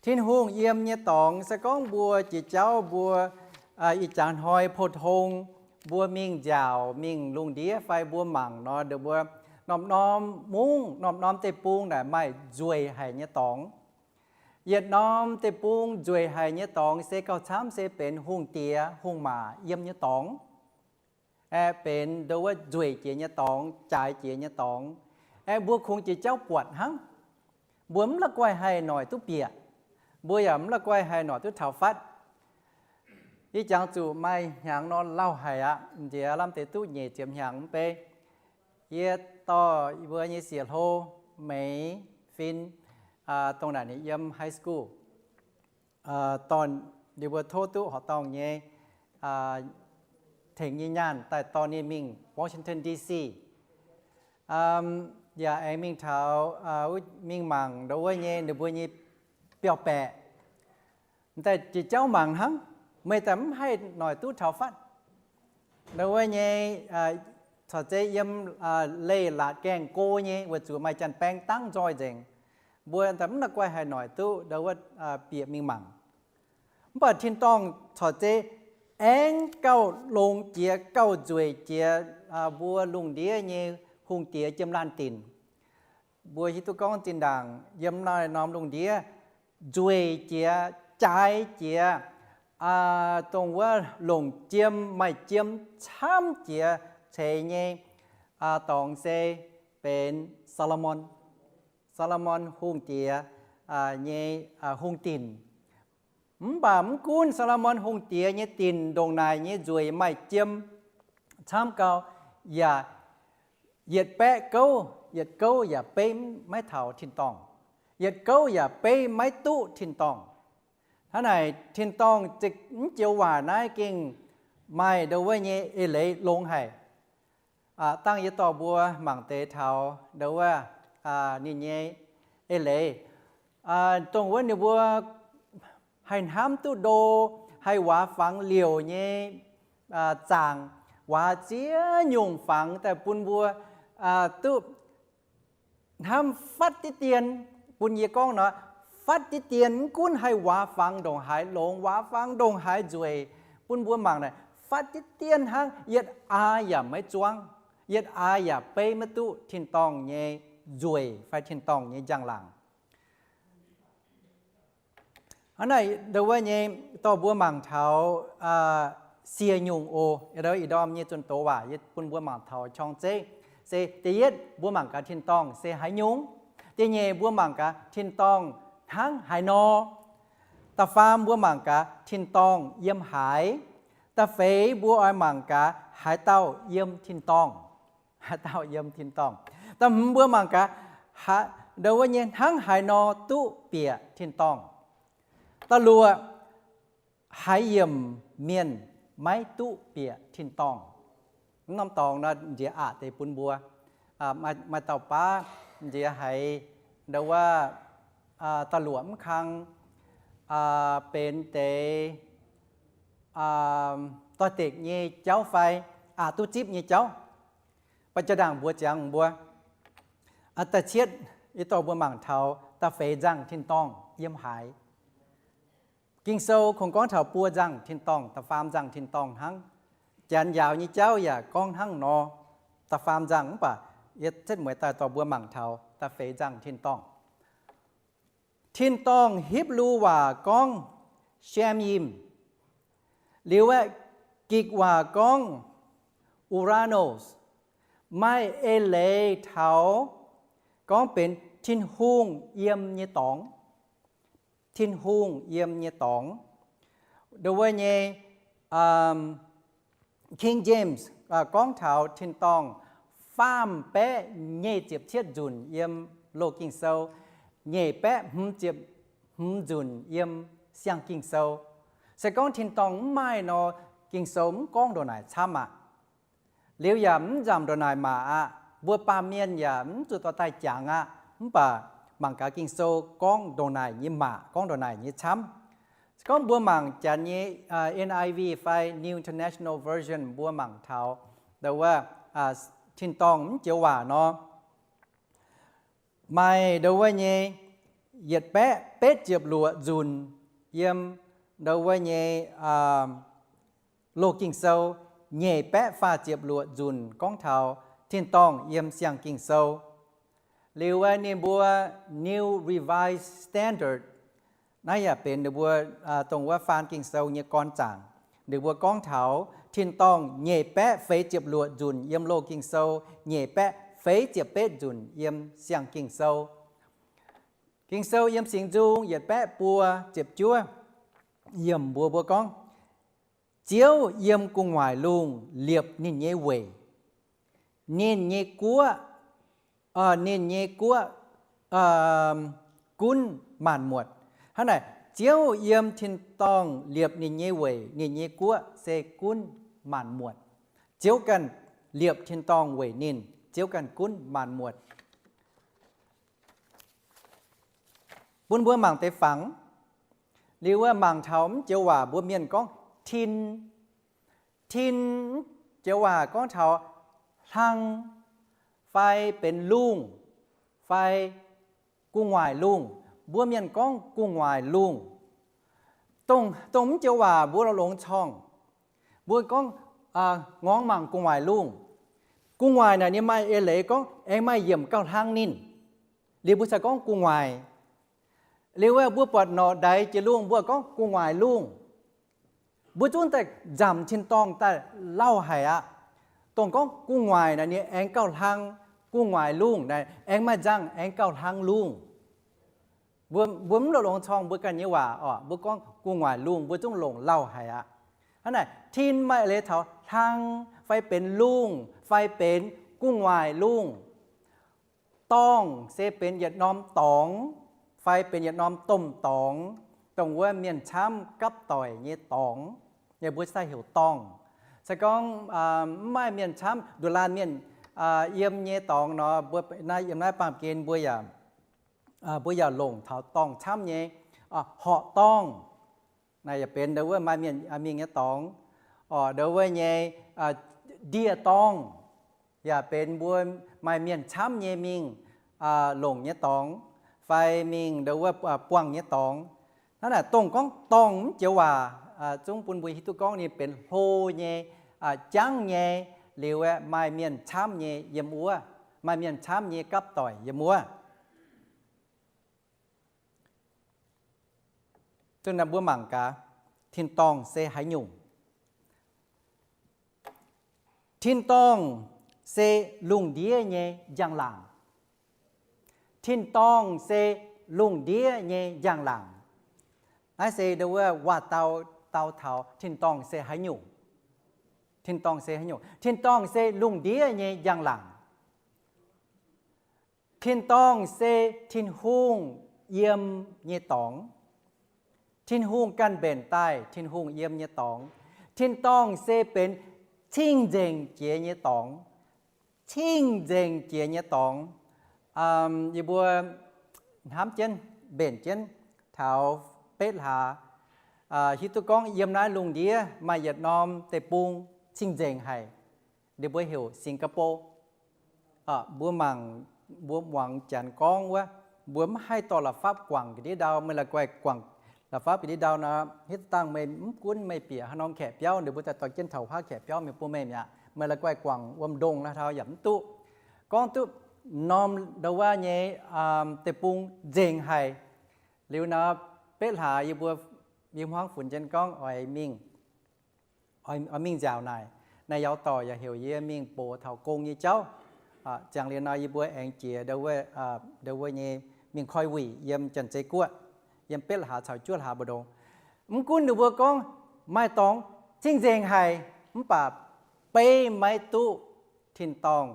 Tin-Hungh yiem nyei dorngx se gorngv mbuo jiex jauv mbuo ih jaax hnoi pou-tong mbuo mingh nziaauc mingh lungh ndiev fai mbuo mangc nor, mbuo norm-norm mungv norm-norm deic-bung naaic maaih nzueic haic nyei dorngx. Yietc norm deic-bung nzueic haic nyei dorngx se gauh camv se benx hungh diex hungh maac yiem nyei dorngx. Aeqv, benx ndau wuov nzueic jiex nyei dorngx, jaaix jiex nyei dorngx. Aeqv, mbuo kungx jiex jauv buatc hnangv. Mbuo mv la'guaih haih noic duqv bieqc. Mbuo yaac mv la'guaih haih noic duqv taux fatv. Yie jangx zuqc maaih hnyangx nor lauh haic aqv. Nziex lamh deix duqv nyic ziepc hnyangx mv bei. Yie dorh yie mbuo nyei sieqv-hlo, Meix Fin, dongh naaic ninh yiem high school, dorh ninh mbuo tov duqv horqc dorngh nyei tengx nyei nyaanh daaih dorh ninh mingh Washington D C, yaac aengx mingh taux, mingh mangc ndau wuov nyei ninh mbuo nyei biauv-baeqc. M'daaih jiex jauv mangc hnangv, meih daaih mv haih noic duqv taux fatv. Ndau wuov nyei corc zeiv yiem leih laatc gaengh go nyei, weic zuqc maaih janx-baeng dangv nzoih nzengc. Mbuo daaih mv la'guaih haih noic duqv ndau wuov bieqc mingh mangc. Mv baac tin-dorngh corc zeiv aengx gauh longx jiex, gauh nzueic jiex mbuo lungh ndiev nyei hungh diex jiem laanh dinc. Mbuo hiuv duqv gorngv zinh ndaangc yiem naaiv norm lungh ndiev nzueic jiex, jaaix jiex, dongh wuov longc jiem, maaih jiem camv jiex ceix nyei dorngx se benx Saa^lo^morn. Saa^lo^morn hungh diex nyei hungh dinc. Mv baac mv gunv Saa^lo^morn hungh diex nyei dinc ndongc naaic nyei nzueic, maaih jiem camv gau, yaac yietc baeqv gouv, yietc gouv yaac beiv maiv taux tin-dorngh. Yietc gouv yaac beiv maiv duqv tin-dorngh. Hnangv naaic tin-dorngh mv joux waac naaiv gengh maaih ndau wuov nyei eix leiz longx haic. Dangh yie dorh mbuo mangc deix taux ndau wuov ninh nyei eix leiz, dongh wuov ninh mbuo haih hnamv duqv ndo, haih waac fangx liouc nyei zaangc, waac ziex nyungc fangx daaih bun mbuo duqv hnamv fatv diqv dien. Bun yie gorngv nor, fatv diqv dien mv gunv haih waac fangx ndongc haaix longx, waac fangx ndongc haaix nzueic, bun mbuo mangc naaic fatv diqv dien hnangv, yietc aax yaac maiv zuangv, yietc aax yaac beiv maiv duqv tin-dorngh nyei nzueic fai tin-dorngh nyei njang-laangc. Hnangv naaic ndau wuov nyei dorh mbuo mangc taux sie nyungc oc. Ih ndorm nyei zunh doz waac yie bun mbuo mangc taux qorng zeiv. Se da'yietv mbuo mangc gaax tin-dorngh se haaix nyungc. Da'nyeic mbuo mangc gaax tin-dorngh hnangv haaix nor. Da'faam mbuo mangc gaax tin-dorngh yiem haaix. Da'feix mbuo oix mangc gaax haaix dauh yiem tin-dorngh. Haaix dauh yiem tin-dorngh. Da'hmz mbuo mangc gaax ndau wuov nyei hnangv haaix nor duqv bieqc tin-dorngh. Da'luoqc, haaix yiemc mienh maiv duqv bieqc tin-dorngh. Mv norm dorngx nor nziex aqc deix bun mbuo. Maaih dauh baav nziex haiz ndau wuov da'luoqc mv kang benx deix doix-dekc nyei jauv fai aqc duqv zipv nyei jauv. Ba'jang ndaangc mbuox ziangx mbuo, da'cietv yie dorh mbuo mangc taux da'feix nzangc tin-dorngh yiem haaix. Ging-Sou kungx gorngv taux buo nzangc tin-dorngh, da'faam nzangc tin-dorngh hnangv. Janx njaaux nyei jauv yaac gorngv hnangv nor, da'faam nzangc, mv baac yie setv mueiz daaih dorh mbuo mangc taux da'feix nzangc tin-dorngh. Tin-dorngh Hipv^lu waac gorngv Shem Yim, liuz aeqv, Gikc waac gorngv Uranos, maaih eix leiz taux gorngv benx Tin-Hungh yiem nyei dorngx. Tin-Hungh yiem nyei dorngx. Ndau wuov nyei King James gorngv taux tin-dorngh faam baeqv nyei ziepc cietv nzunc yiem Loz-Ging Sou, nyeic baeqv hmz ziepc hmz nzunc yiem Siang-Ging Sou. Se gorngv tin-dorngh mv maaih nor, Ging-Sou mv gorngv ndongc naaic camv aqv. Liuz yaac mv nzamc ndongc naaic maac aqv. Mbuo baamh mienh yaac mv zuqc dorh daaih jangx aqv. Mv baac mangc gaax Ging-Sou gorngv ndongc naaic nyei maac, gorngv ndongc naaic nyei camv. Se gorngv mbuo mangc janx nyei N I V fai New International Version, mbuo mangc taux ndau wuov tin-dorngh mv joux waac nor, maaih ndau wuov nyei yietc baeqv betv ziepc luoqc nzunc yiem ndau wuov nyei Loz-Ging Sou, nyeic baeqv faah ziepc luoqc nzunc gorngv taux tin-dorngh yiem Siang-Ging Sou. Liuz aeqv, ninh mbuo New Revised Standard, naaiv yaac benx ninh mbuo dongh wuov faan Ging-Sou nyei gorn zaangc. Ninh mbuo gorngv taux tin-dorngh nyeic baeqv feix ziepc luoqc nzunc yiem Loz-Ging Sou, nyeic baeqv feix ziepc betv nzunc yiem Siang-Ging Sou. Ging-Sou yiem Singx Nzung yietc baeqv buo ziepc juov yiemc mbuox mbuo gorngv, Ziouv yiem gu'nguaaic lungh liepc ninh nyei weic. Ninh nyei guoqv, ninh nyei guoqv gunv maanc muotc. Hnangv naaic, Ziouv yiem tin-dorngh liepc ninh nyei weic, ninh nyei guoqv se gunv maanc muotc. Ziouv ganh liepc tin-dorngh weic ninh, Ziouv ganh gunv maanc muotc. Bun mbuo mangc deix fangx. Liuz wuov mangc taux mv joux waac mbuo mienh gorngv tin. Tin mv joux waac gorngv taux hlang, fai benx lungh, fai gu'nguaaic lungh. Mbuo mienh gorngv gu'nguaaic lungh. Dongh, dongh mv joux waac mbuo longx-longx corngh. Mbuo gorngv, ngorngv mangc gu'nguaaic lungh. Gu'nguaaic naaic ninh maaih eix leiz gorngv aengx maaih yiemc gauh hlang ninh. Liuz mbuo cingx gorngv gu'nguaaic. Liuz wuov mbuo buatc norqc ndaix jiex lungh mbuo gorngv gu'nguaaic lungh. Mbuo zungv daaih nzamc tin-dorngh daaih lauh haic aqv. Dongh gorngv gu'nguaaic naaic ninh aengx gauh hlang, gu'nguaaic lungh naaic aengx maaih nzangc aengx gauh hlang lungh. Mbuo, mbuo mv longx-longx corngh mbuo ganh nyei waac oc, mbuo gorngv gu'nguaaic lungh mbuo zungv longc lauh haic aqv. Hnangv naaic, tin maaih eix leiz taux hlang, fai benx lungh, fai benx gu'nguaaic lungh. Dorngh se benx yietc norm dorngx, fai benx yietc norm domh dorngx, dongh wuov mienh camv gapv doic nyei dorngx. Yie mbuo cingx daaih heuc dorngh. Se gorngv mv maaih mienh camv, nduqc laanh mienh yiem nyei dorngx nor, mbuo naaiv yiem naaiv baamh gen mbuo yaac, mbuo yaac longc taux dorngh camv nyei, horqc dorngh. Naaiv yaac benx ndau wuov maaih mienh mingh nyei dorngx. Orqc, ndau wuov nyei ndie-dorngh yaac benx mbuo maaih mienh camv nyei mingh longc nyei dorngx, fai mingh ndau wuov buangh nyei dorngx. Hnangv naaic dongh gorngv dorngh mv joux waac zungv bun mbuo hiuv duqv gorngv ninh benx hlo nyei, jangv nyei, liuz aeqv maaih mienh camv nyei yiem wuov, maaih mienh camv nyei gapv doic yiem wuov. Dongh naaiv mbuo mangc gaax, tin-dorngh se haaix nyungc. Tin-dorngh se lungh ndiev nyei njang-laangc. Tin-dorngh se lungh ndiev nyei njang-laangc. Naaiv se ndau wuov waac-dau dau taux tin-dorngh se haaix nyungc. Tin-dorngh se haaix nyungc? Tin-dorngh se lungh ndiev nyei njang-laangc. Tin-dorngh se Tin-Hungh yiem nyei dorngx. Tin-Hungh ganh mbenc daaih Tin-Hungh yiem nyei dorngx. Tin-dorngh se benx cing-nzengc jiex nyei dorngx. Cing-nzengc jiex nyei dorngx. Yie mbuo hnamv jienv, mbenc jienv taux betv hlaax, hiuv duqv gorngv yiem naaiv lungh ndiev maaih yietc norm deic-bung cing-nzengc haic. Ninh mbuo heuc Singapore. Mbuo mangc, mbuo muangx janx gorngv wuov, mbuo mv haih dorh la'fapv guangc ga'ndiev ndau. Meih la'guaih guangc la'fapv ga'ndiev ndau nor, hitv dangh meih mv gunv meih bieqc haaix norm kaeqv biauv, ninh mbuo daaih dorh jienv taux wuov kaeqv biauv meih bun meih mi'aqv. Meih la'guaih guangc wuom ndongh naaiv taux yaac mv duqv. Gorngv duqv norm ndau wuov nyei deic-bung nzengc haic. Liuz nor, betv hlaax yie mbuo, yie hmuangv funx jienv gorngv oix mingh, oix mingh nziaauc naaic. Naaiv yaac dorh yaac heuc yie mingh box taux gong nyei jauv. Ziangh liuz nor yie mbuo aengx jiex ndau wuov nyei mingh koi wuic yiem Janx-Zei Guoqv, yiem betv hlaax caux juov hlaax mbu'ndongx. Mv gunv ninh mbuo gorngv maaih dorngx cing-nzengc haic, mv baac beiv maiv duqv tin-dorngh.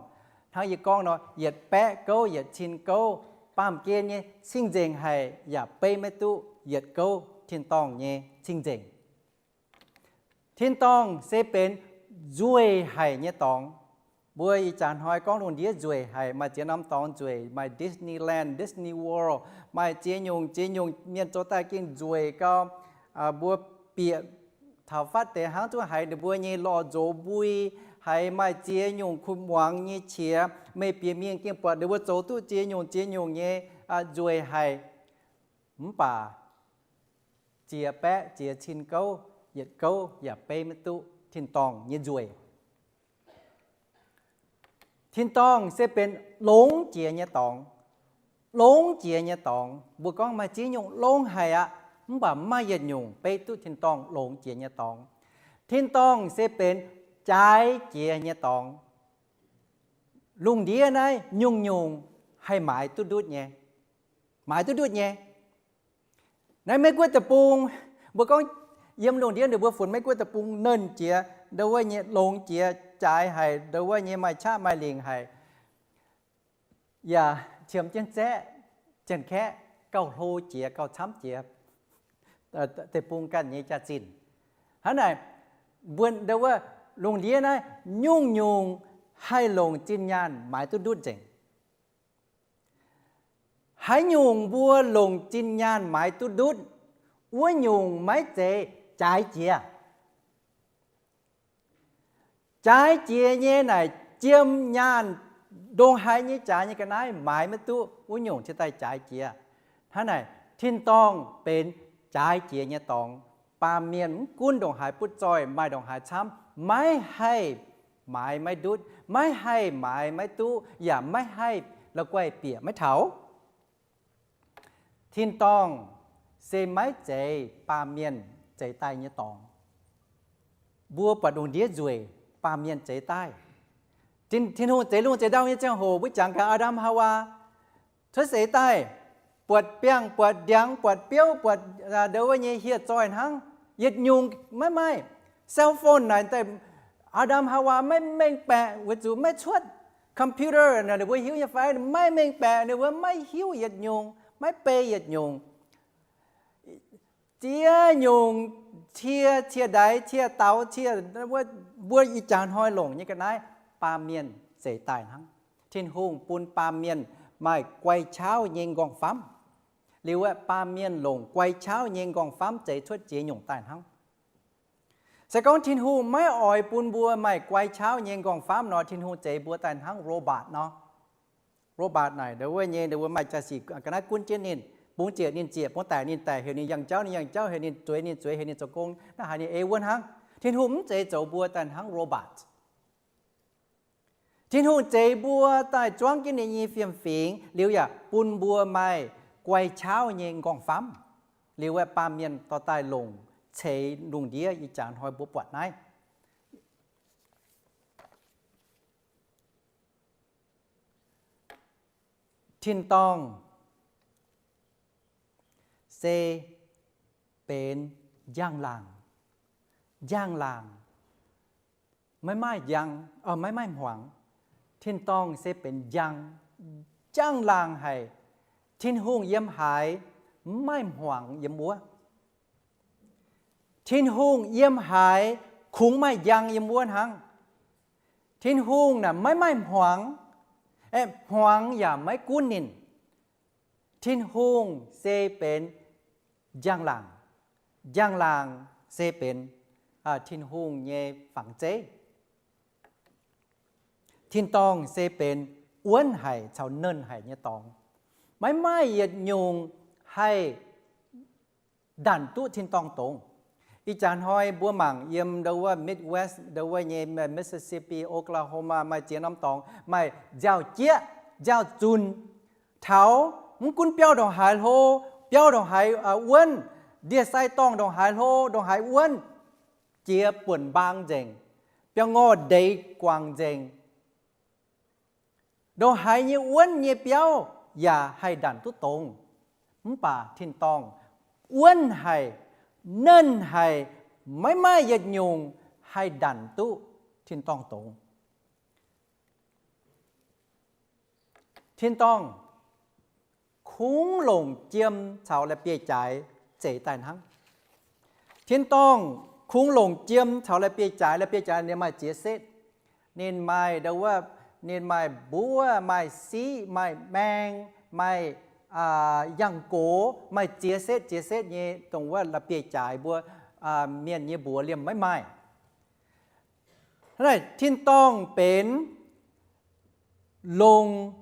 Hnangv yie gorngv nor, yietc baeqv gouv, yietc cin gouv, baamh gen nyei cing-nzengc haic yaac beiv maiv duqv yietc gouv tin-dorngh nyei cing-nzengc. Tin-dorngh se benx nzueic haic nyei dorngx. Mbuo ih jaax hnoi gorngv lungh ndiev nzueic haic, maaih ziex norm dorngx nzueic, maaih Disneyland, Disney World, maaih ziex nyungc ziex nyungc mienh zoux daaih gengh nzueic gau. Mbuo bieqc taux fatv deix hnangv zungv haiz ninh mbuo nyei lorh nzox mbui, haiz maaih ziex nyungc kuh muangx nyei qiex. Meih bieqc mingh gengh buatc ninh mbuo zoux duqv ziex nyungc ziex nyungc nyei nzueic haic. Mv baac ziex baeqv ziex cin gouv, yietc gouv yaac beiv maiv duqv tin-dorngh nyei nzueic. Tin-dorngh se benx longx jiex nyei dorngx. Longx jiex nyei dorngx, mbuo gorngv maaih ziex nyungc longx haic aqv, mv baac mv maaih yietc nyungc beiv duqv tin-dorngh longx jiex nyei dorngx. Tin-dorngh se benx jaaix jiex nyei dorngx. Lungh ndiev naaiv nyungc-nyungc haih maaiz duqv ndutv nyei. Maaiz duqv ndutv nyei. Naaiv Meiv Guoqv deic-bung, mbuo gorngv Yiem lungh ndiev ninh mbuo funx Meiv Guoqv deic-bung nernh jiex, ndo wuov nyei longx jiex, jaaix haic, ndo wuov nyei maaih qaqv maaih lingc haic, yaac qiemx jienv zaeqv, janx-kaeqv gauh hlo jiex, gauh camv jiex deic-bung ganh nyei jaax-zinh. Hnangv naaic, mbuo ndo wuov lungh ndiev naaiv nyungc-nyungc haih longc zinh nyaanh maaiz duqv ndutv nzengc. Haaix nyungc mbuo longc zinh nyaanh maaiz duqv ndutv, wuov nyungc maiv zeiz jaaix jiex. Jaaix jiex nyei naaic jiem nyaanh, ndongc haaix nyei jaaix nyei ga'naaiv maaiz maiv duqv, wuov nyungc cingx daaih jaaix jiex. Hnangv naaic, tin-dorngh benx jaaix jiex nyei dorngx. Baamh mienh mv gunv ndongc haaix butv zoih, maaih ndongc haaix camv, maiv haih maaiz maiv ndutv, maiv haih maaiz maiv duqv, yaac maiv haih la'guaih bieqc maiv taux. Tin-dorngh se maiv zeiz baamh mienh zeix daaih nyei dorngx. Mbuo buatc lungh ndiev nzueic, baamh mienh zeix daaih. Tin, Tin-Hungh zeix lungh zeix ndau nyei ziangh hoc, mbuo jangx gaax Aa^ndam Haawaa cuotv seix daaih, buatc biangh, buatc ndiangx, buatc biouv, buatc ndo wuov nyei hieh zoih hnangv. Yietc nyungc maiv maaih. Cell phone naaic daaih, Aa^ndam Haawaa maiv mengh baeqc weic zuqc maiv cuotv. Computer naaic ninh mbuo hiuv nyei fai? Maiv mengh baeqc, ninh mbuo maiv hiuv yietc nyungc, maiv bei yietc nyungc. Ziex nyungc cie, cie ndaix, cie daux, cie, mbuo ih jaax hnoi longc nyei ga'naaiv, baamh mienh zeix daaih hnangv. Tin-Hungh bun baamh mienh maaih guai-qaauv nyei nqorngv-famv. Liuz aeqv, baamh mienh longc guai-qaauv nyei nqorngv-famv zeix cuotv ziex nyungc daaih hnangv. Se gorngv Tin-Hungh maiv oix bun mbuo maaih guai-qaauv nyei nqorngv-famv nor, Tin-Hungh zeix mbuo daaih hnangv robot nor. Robot naaic ndo wuov nyei, ndo wuov maaih jaax-sic ga'naaiv gunv jienv ninh, bungx ziec ninh ziec, bungx daic ninh daic, heuc ninh yangh jauv ninh yangh jauv, heuc ninh zueiz ninh zueiz, heuc ninh zoux gong naaiv haaix ninh ei wuov hnangv. Tin-Hungh mv zeiz zoux mbuo daaih hnangv robot. Tin-Hungh zeix mbuo daaih zuangv jienv ninh nyei fiem-fingx liuz yaac bun mbuo maaih guai-qaauv nyei nqorngv-famv. Liuz aeqv, baamh mienh dorh daaih longc ceix lungh ndiev ih jaax hnoi mbuo buatc naaiv. Tin-dorngh se benx njang-laangc. Njang-laangc, maiv maaih njang, maiv maaih hmuangx. Tin-dorngh se benx njang, njang-laangc haic. Tin-Hungh yiem haaix, maiv maaih hmuangx yiem wuov. Tin-Hungh yiem haaix, kungx maaih njang yiem wuov hnangv. Tin-Hungh naaic maiv maaih hmuangx, aeqv, hmuangx yaac maiv gunv ninh. Tin-Hungh se benx njang-laangc. Njang-laangc se benx Tin-Hungh nyei fangx zeiv. Tin-dorngh se benx wuonv haic caux nernh haic nyei dorngx. Maiv maaih yietc nyungc haih ndanc duqv tin-dorngh dongz. Ih jaax hnoi mbuo mangc yiem ndo wuov Midwest, ndo wuov nyei Mississippi, Oklahoma, maaih ziex norm dorngx maaih nziaaux-jieqv, nziaaux-zunc, taux mv gunv biauv ndongc haaix hlo, biauv ndongc haaix wuonv, ndie-sai dorngh ndongc haaix hlo, ndongc haaix wuonv, jiex buonc mbaang nzengc, biauv-ngorh ndeic guangc nzengc. Ndongc haaix nyei wuonv nyei biauv yaac haih ndanc duqv dongz. Mv baac tin-dorngh wuonv haic, nernh haic, maiv maaih yietc nyungc haih ndanc duqv tin-dorngh dongz. Tin-dorngh kungx longc jiem caux la'bieiv-jaaix zeix daaih hnangv. Tin-dorngh kungx longc jiem caux la'bieiv-jaaix. La'bieiv-jaaix ninh maaih ziex setv. Ninh maaih ndo wuov, ninh maaih mbuov, maaih siqv, maaih maeng, maaih yangh gox, maaih ziex setv ziex setv nyei dongh wuov la'bieiv-jaaix mbuo mienh nyei mbuox liemh maiv maaih. Hnangv naaic tin-dorngh benx longc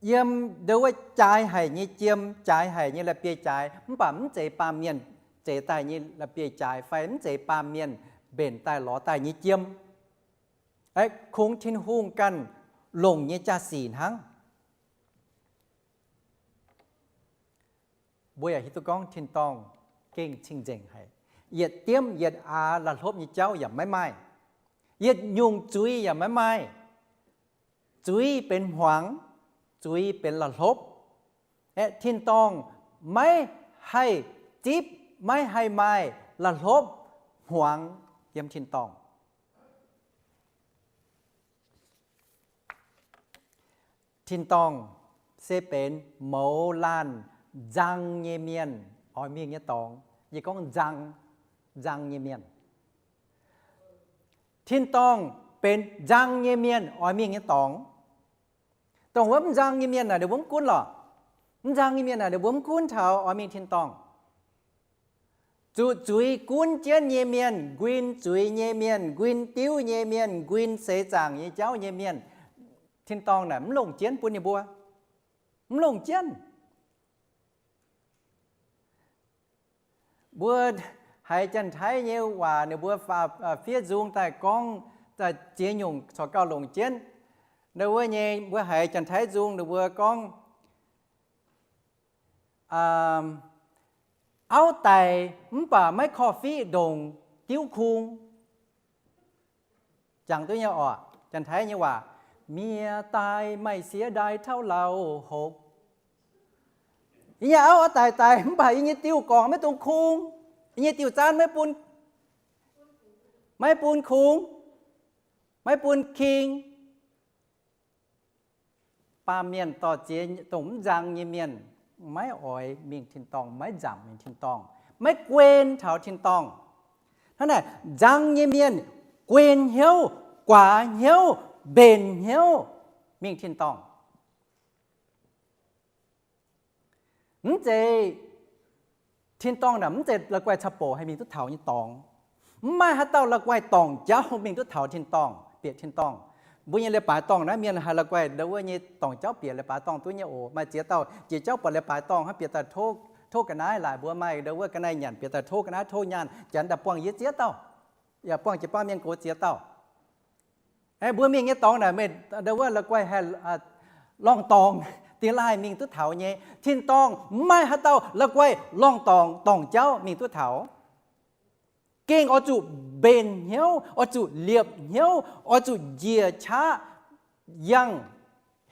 yiem ndo wuov jaaix haic nyei jiem, jaaix haic nyei la'bieiv-jaaix, mv baac mv zeiz baamh mienh zeix daaih nyei la'bieiv-jaaix fai mv zeiz baamh mienh mbenc daaih lorz daaih nyei jiem. Aeqv, kungx Tin-Hungh ganh longc nyei jaa-sic hnangv. Mbuo yaac hiuv duqv gorngv tin-dorngh gengh cing-nzengc haic. Yietc diemv yietc aax la'hlopv nyei jauv yaac maiv maaih. Yietc nyungc zuiz yaac maiv maaih. Zuiz benx hmuangx, zuiz benx la'hlopv. Aeqv, tin-dorngh maiv haih zipv, maiv haih maaih la'hlopv hmuangx yiem tin-dorngh. Tin-dorngh se benx mouz laanh nzang nyei mienh oix mingh nyei dorngx. Yie gorngv nzang, nzang nyei mienh. Tin-dorngh benx nzang nyei mienh oix mingh nyei dorngx. Dongh wuov mv nzang nyei mienh naaic, ninh mbuo mv gunv lorqc. Mv nzang nyei mienh naaic, ninh mbuo mv gunv taux oix mingh tin-dorngh. Zuqc zuiz gunv jienv nyei mienh, nquin zuiz nyei mienh, nquin diuv nyei mienh, nquin seix zaangc nyei jauv nyei mienh, tin-dorngh naaic mv longc jienv bun ninh mbuo. Mv longc jienv. Mbuo haiz Janx-Taiv nyei waac, ninh mbuo fiev nzung daaih gorngv, ziex nyungc corc gauh longc jienv. Ndau wuov nyei mbuo haiz Janx-Taiv nzung ninh mbuo gorngv, auv daic mv baac maiv korv-fiqv ndongc diuv kung. Jangx duqv nyei oc, Janx-Taiv nyei waac, miev daaih maaih siev ndaaih tauv lauh hopv. Yie nyei auv daic daic mv baac yie nyei diuh gorngc maiv dungx kung, yie nyei diuh zaanv maiv bun, maiv bun kung, maiv bun king. Baamh mienh dorh ziex dongh mv nzang nyei mienh maiv oix mingh tin-dorngh, maiv nzamc mingh tin-dorngh, maiv guen taux tin-dorngh. Hnangv naaic, nzang nyei mienh guen hnyouv, guaax hnyouv, mbenc hnyouv mingh tin-dorngh. Mv zeiz tin-dorngh naaic mv zeiz la'guaih caux bouc haih mingh duqv taux nyei dorngx. Mv maaih haaix dauh la'guaih dorngc jauv mingh duqv taux tin-dorngh, bieqc tin-dorngh. Mbuo nyei leiz-baaix dorngh naaiv mienh haih la'guaih ndau wuov nyei dorngc jauv bieqc leiz-baaix dorngh duqv nyei oc. Maaih ziex dauh jiex jauv buatc leiz-baaix dorngh hnangv bieqc daaih tov, tov ga'naaiv laaix mbuo maaih ndau wuov ga'naaiv nyanc bieqc daaih tov ga'naaiv tov nyaanh, janx daaih buangh yie ziex dauh, yaac buangh jiez baamh mienh gox ziex dauh. Mbuo mingh nyei dorngx naaic meih ndau wuov la'guaih haih lorngh dorngx dingh laaih mingh duqv taux nyei. Tin-dorngh mv maaih haaix dauh la'guaih lorngh dorngx dorngc jauv mingh duqv taux. Gengh oix zuqc mbenc hnyouv, oix zuqc liepc hnyouv, oix zuqc njiec qaqv yangh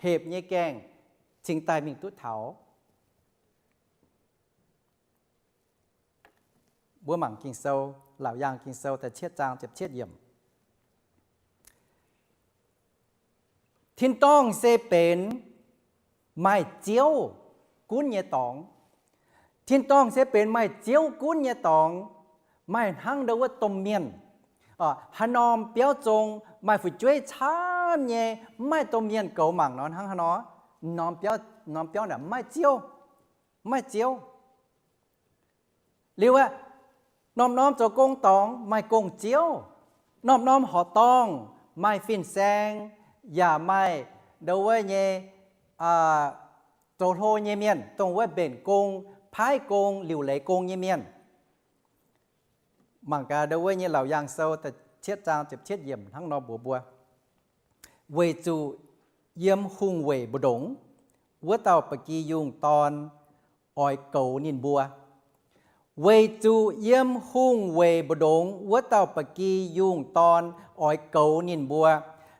hepc nyei gaengh cingx daaih mingh duqv taux. Mbuo mangc Ging-Sou, Laauc Yaangh Ging-Sou da'cietv zaang ziepc cietv yiemc. Tin-dorngh se benx maaih Ziouv gunv nyei dorngx. Tin-dorngh se benx maaih Ziouv gunv nyei dorngx, maaih hnangv ndau wuov domh mienh. Haaix norm biauv zong maaih fu'jueiv camv nyei, mv maaih domh mienh goux mangc nor hnangv haaix nor, norm biauv, norm biauv naaic mv maaih Ziouv, mv maaih Ziouv. Liuz aeqv, norm-norm zoux gong dorngx maaih gong-ziouv, norm-norm horqc dorngh maaih fin-saeng, yaac maaih ndau wuov nyei zoux hlo nyei mienh, dongh wuov mbenc gong, paaiv gong, liuc leiz gong nyei mienh. Mangc gaax ndau wuov nyei Laauc Yaangh Sou da'cietv zaang ziepc cietv yiemc hnangv nor mbuox mbuo, weic zuqc yiem hungh weic mbu'ndongx wuov dauh ba'gi yungh dorn oix goux ninh mbuo. Weic zuqc yiem hungh weic mbu'ndongx wuov dauh ba'gi yungh dorn oix goux ninh mbuo,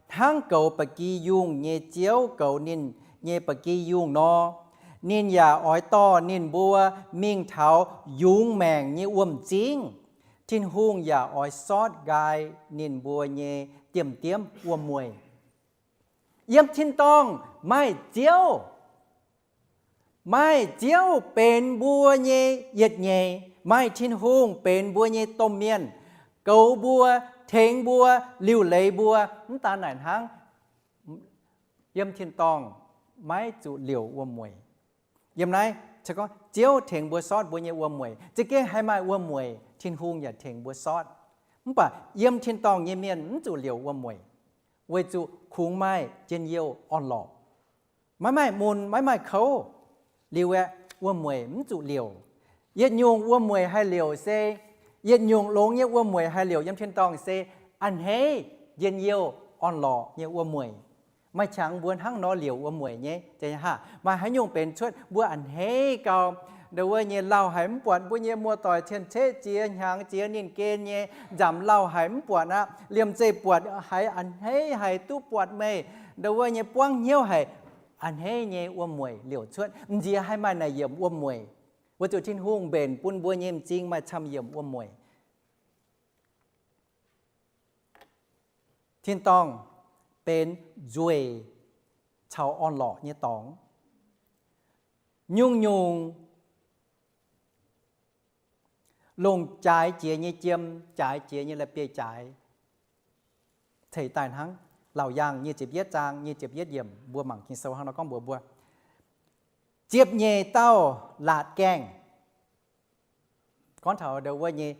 hnangv goux ba'gi yungh nyei ziouv goux ninh nyei ba'gi yungh nor, ninh yaac oix dorh ninh mbuo mingh taux yungz maengc nyei wuom-zingv. Tin-Hungh yaac oix sortv nqaai ninh mbuo nyei diemv-diemv wuom-mueic. Yiem tin-dorngh maaih Ziouv. Maaih Ziouv benx mbuo nyei yietc nyeic. Maaih Tin-Hungh benx mbuo nyei domh mienh, goux mbuo, tengx mbuo, liuc leiz mbuo. Mv daan naaic hnangv, yiem tin-dorngh maiv zuqc liouc wuom-mueic. Yiem naaiv gorngv Ziouv tengx mbuo sortv mbuo nyei wuom-mueic. Za'gengh haih maaih wuom-mueic, Tin-Hungh yaac tengx mbuo sortv. Mv baac yiem tin-dorngh nyei mienh mv zuqc liouc wuom-mueic, weic zuqc kungx maaih njien-youh orn-lorqc. Maiv maaih mun, maiv maaih kouv. Liuz aeqv, wuom-mueic mv zuqc liouc. Yietc nyungc wuom-mueic haih liouc se, yietc nyungc longx nyei wuom-mueic haih liouc yiem tin-dorngh se a'hneiv, njien-youh, orn-lorqc nyei wuom-mueic. Maaih qangx mbuo hnangv nor liouc wuom-mueic nyei, maaih haaix nyungc benx cuotv mbuo a'hneiv gau. Ndau wuov nyei lauh haic mv buatc mbuo nyei muoz-doic cien-ceqv ziex hnyangx ziex ninh gen nyei, nzamc lauh haic mv buatc aqv, liemh zeih buatc haiz a'hneiv haic, duqv buatc meih ndau wuov nyei buangv hnyouv haic. A'hneiv nyei wuom-mueic liouc cuotv. M'nziex haih maaih naaic yiemc wuom-mueic, weic zuqc Tin-Hungh mbenc bun mbuo nyei m'zing maaih camv yiemc wuom-mueic. Tin-dorngh benx nzueic caux orn-lorqc nyei dorngx. Nyungc-nyungc longc jaaix jiex nyei jiem, jaaix jiex nyei la'bieiv-jaaix ceix daaih hnangv. Laauc Yaangh nyic ziepc yietv zaang nyic ziepc yietv yiemc mbuo mangc Ging-Sou hnangv nor gorngv mbuox mbuo, ziepc nyeic dauh laatc gaengh. Gorngv taux ndau wuov nyei,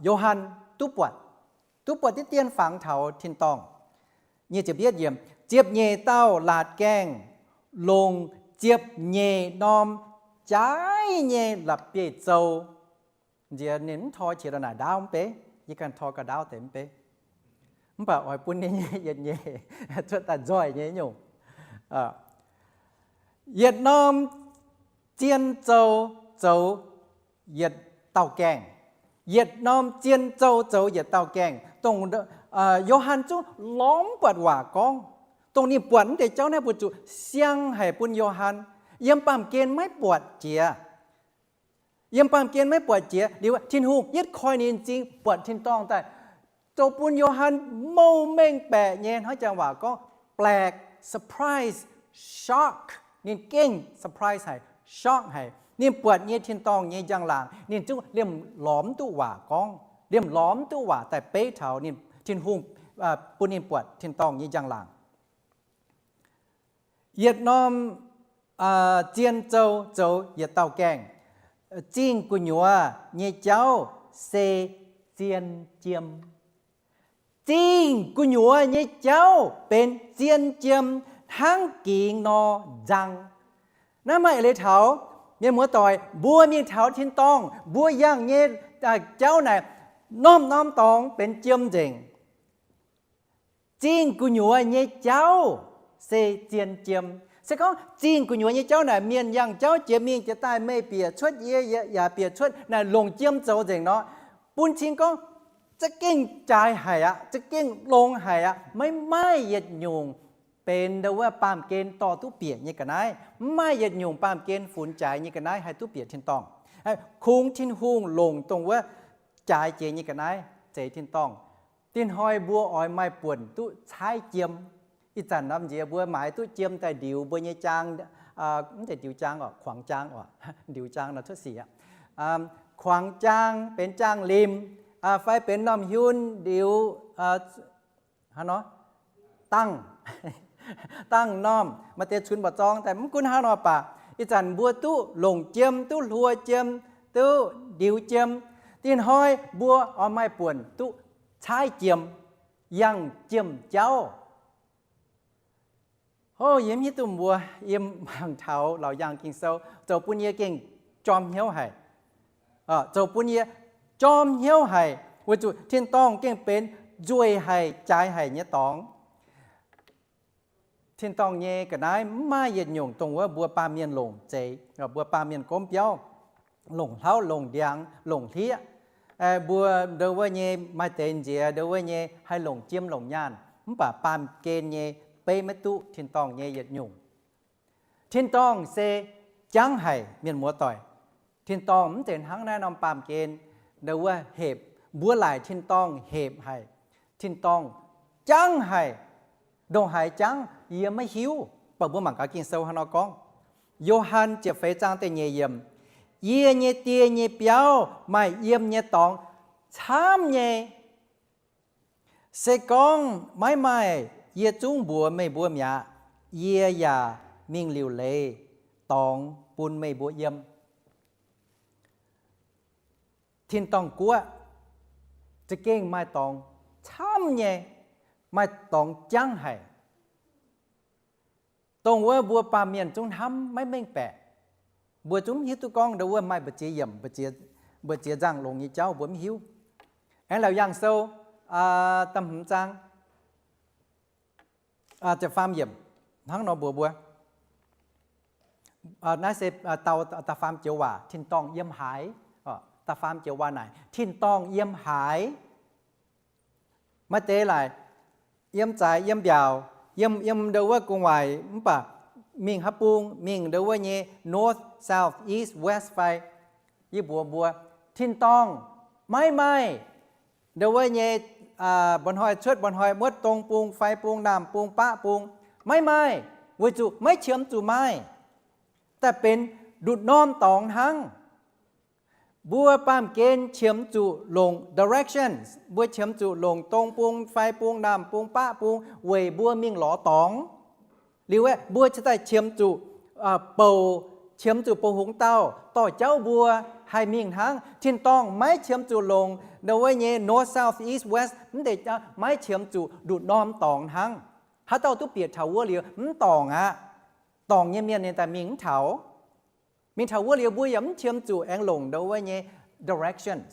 Yo^han duqv buatc, duqv buatc diqv dien fangx taux tin-dorngh. Nyic ziepc yietv yiemc, ziepc nyeic dauh laatc gaengh longc ziepc nyeic norm jaaix nyei la'bieiv-zou. Nziex ninh mv tor qiex la'naaic ndaauv mv bei, yie ganh tor ga'ndaauv deix mv bei, mv baac oix bun ninh nyei yietc nyeic cuotv daaih nzoih nyei nyungc. Yietc norm zien zou zoux yietc dauh gaengh. Yietc norm zien zou zoux yietc dauh gaengh. Dongh Yo^han zungv lorz mv buatc waac gorngv. Dongh ninh buatc mv deix jauv naaiv mbu'ziex siang haic bun Yo^han. Yiem baamh gen maiv buatc jiex. Yiem baamh gen maiv buatc jiex liuz, Tin-Hungh yietv koi ninh m'zing buatc tin-dorngh daaih, zoux bun Yo^han mouh mengh baeqc nyei hnangv jangx waac gorngv แปลก, surprise, shock. Ninh gengh surprise haic, shock haic. Ninh buatc nyei tin-dorngh nyei njang-laangc ninh zungv liemh lorz mv duqv waac gorngv, liemh lorz mv duqv waac daaih beiv taux ninh, Tin-Hungh bun ninh buatc tin-dorngh nyei njang-laangc. Yietc norm zien zou zoux yietc dauh gaengh. Zingh gu'nyuoz nyei jauv se zien jiem. Zingh gu'nyuoz nyei jauv benx zien jiem hnangv gingx nor nzang. Naaiv maaih eix leiz taux mienh muoz-doic mbuo mingh taux tin-dorngh, mbuo yangh nyei jauv naaic norm-norm dorngx benx jiem nzengc. Zingh gu'nyuoz nyei jauv se zien jiem. Se gorngv zingh gu'nyuoz nyei jauv naaic mienh yangh jauv jiex mingh jiex daaih, meih bieqc cuotv, yie yaac bieqc cuotv, naaic longc jiem zoux nzengc nor, bun cing gorngv za'gengh jaaix haic aqv, za'gengh longx haic aqv. Maiv maaih yietc nyungc benx ndau wuov baamh gen dorh duqv bieqc nyei ga'naaiv. Mv maaih yietc nyungc baamh gen funx jaaix nyei ga'naaiv haih duqv bieqc tin-dorngh. Kungx Tin-Hungh longc dongh wuov jaaix jiex nyei ga'naaiv zeix tin-dorngh. Dinh hnoi mbuo oix maaih buonc duqv caaiv jiem. Ih zanc norm nziex mbuo maaiz duqv jiem daaih ndiux mbuo nyei jaang, mv zeiz ndiux jaang oc, kuangx jaang oc, ndiux jaang nor cuotv sic aqv. Kuangx jaang benx jaang limh, fai benx normh hiun ndiux, hnangv nor, dangh, dangh normh, maaih deix cunx mba'zorng daaih, mv gunv hnangv nor baac, ih zanc mbuo duqv longc jiem, duqv hluo jiem, duqv ndiux jiem. Dinh hnoi mbuo oix maaih buonc duqv caaiv jiem, yangh jiem jauv. Hov, yie mv hiuv duqv mbuo yiem mangc taux Laauc Yaangh Ging-Sou zoux bun yie gengh jorm hnyouv haic. Zoux bun yie jorm hnyouv haic, weic zuqc tin-dorngh gengh benx nzueic haic, jaaix haic nyei dorngx. Tin-dorngh nyei ga'naaiv mv maaih yietc nyungc dongh wuov mbuo baamh mienh longc zeiz, mbuo baamh mienh gomv biauv, longc hlauv, longc ndiangx, longc hlieqv. Mbuo ndau wuov nyei maaih deix nziex ndau wuov nyei haih longc jiem longc nyaanh, mv baac baamh gen nyei beiv maiv duqv tin-dorngh nyei yietc nyungc. Tin-dorngh se jangv haic, mienh muoz-doic. Tin-dorngh mv zeiz hnangv naaiv norm baamh gen ndau wuov hepc. Mbuo laaic tin-dorngh hepc haic. Tin-dorngh jangv haic. Ndongc haaix jangv yie maiv hiuv, baac mbuo mangc gaax Ging-Sou hnangv nor gorngv. Yo^han ziepc feix zaang da'nyeic yiemc, Yie nyei Die nyei biauv maaih yiem nyei dorngx camv nyei. Se gorngv maiv maaih, yie zungv mbuox meih mbuo mi'aqv. Yie yaac mingh liuc leiz dorngx bun meih mbuo yiem. Tin-dorngh Guoqv za'gengh maaih dorngx camv nyei, maaih dorngx jangv haic. Dongh wuov mbuo baamh mienh zungv hnamv maiv mengh baeqc. Mbuo zungv mv hiuv duqv gorngv ndau wuov maaih mbu'ziex yiemc, mbu'ziex nzangc longx nyei jauv mbuo mv hiuv. Aengx Laauc Yaangh Sou da'hmz zaang da'faam yiemc hnangv nor mbuox mbuo, naaiv se da'faam joux waac, tin-dorngh yiem haaix. Da'faam joux waac naaic, tin-dorngh yiem haaix. Maaih deix laaic yiem zaaix, yiem mbiaauc, yiem, yiem ndau wuov gu'nguaaic, mv baac mingh haaix bung, mingh ndau wuov nyei north, south, east, west fai. Yie mbuox mbuo, tin-dorngh maiv maaih ndau wuov nyei mba'hnoi cuotv mba'hnoi muotv dong bung, fai bung, naamh bung, baqv bung. Maiv maaih, weic zuqc maiv qiemx zuqc maaih. Daaih benx nduqc norm dorngx hnangv. Mbuo baamh gen qiemx zuqc longc directions, mbuo qiemx zuqc longc dong bung, fai bung, naamh bung, baqv bung weic mbuo mingh lorz dorngx. Liuz aeqv, mbuo cingx daaih qiemx zuqc bouc, qiemx zuqc bouc hungx dauh dorh jauv mbuo haih mingh hnangv. Tin-dorngh maiv qiemx zuqc longc ndau wuov nyei north, south, east, west, mv deix, maiv qiemx zuqc nduqc norm dorngx hnangv. Haaix dauh duqv bieqc taux wuov liuz mv dorngc aqv. Dorngc nyei mienh ninh daaih mingh mv taux. Mingh taux wuov liuz mbuo yaac mv qiemx zuqc aengx longc ndau wuov nyei directions,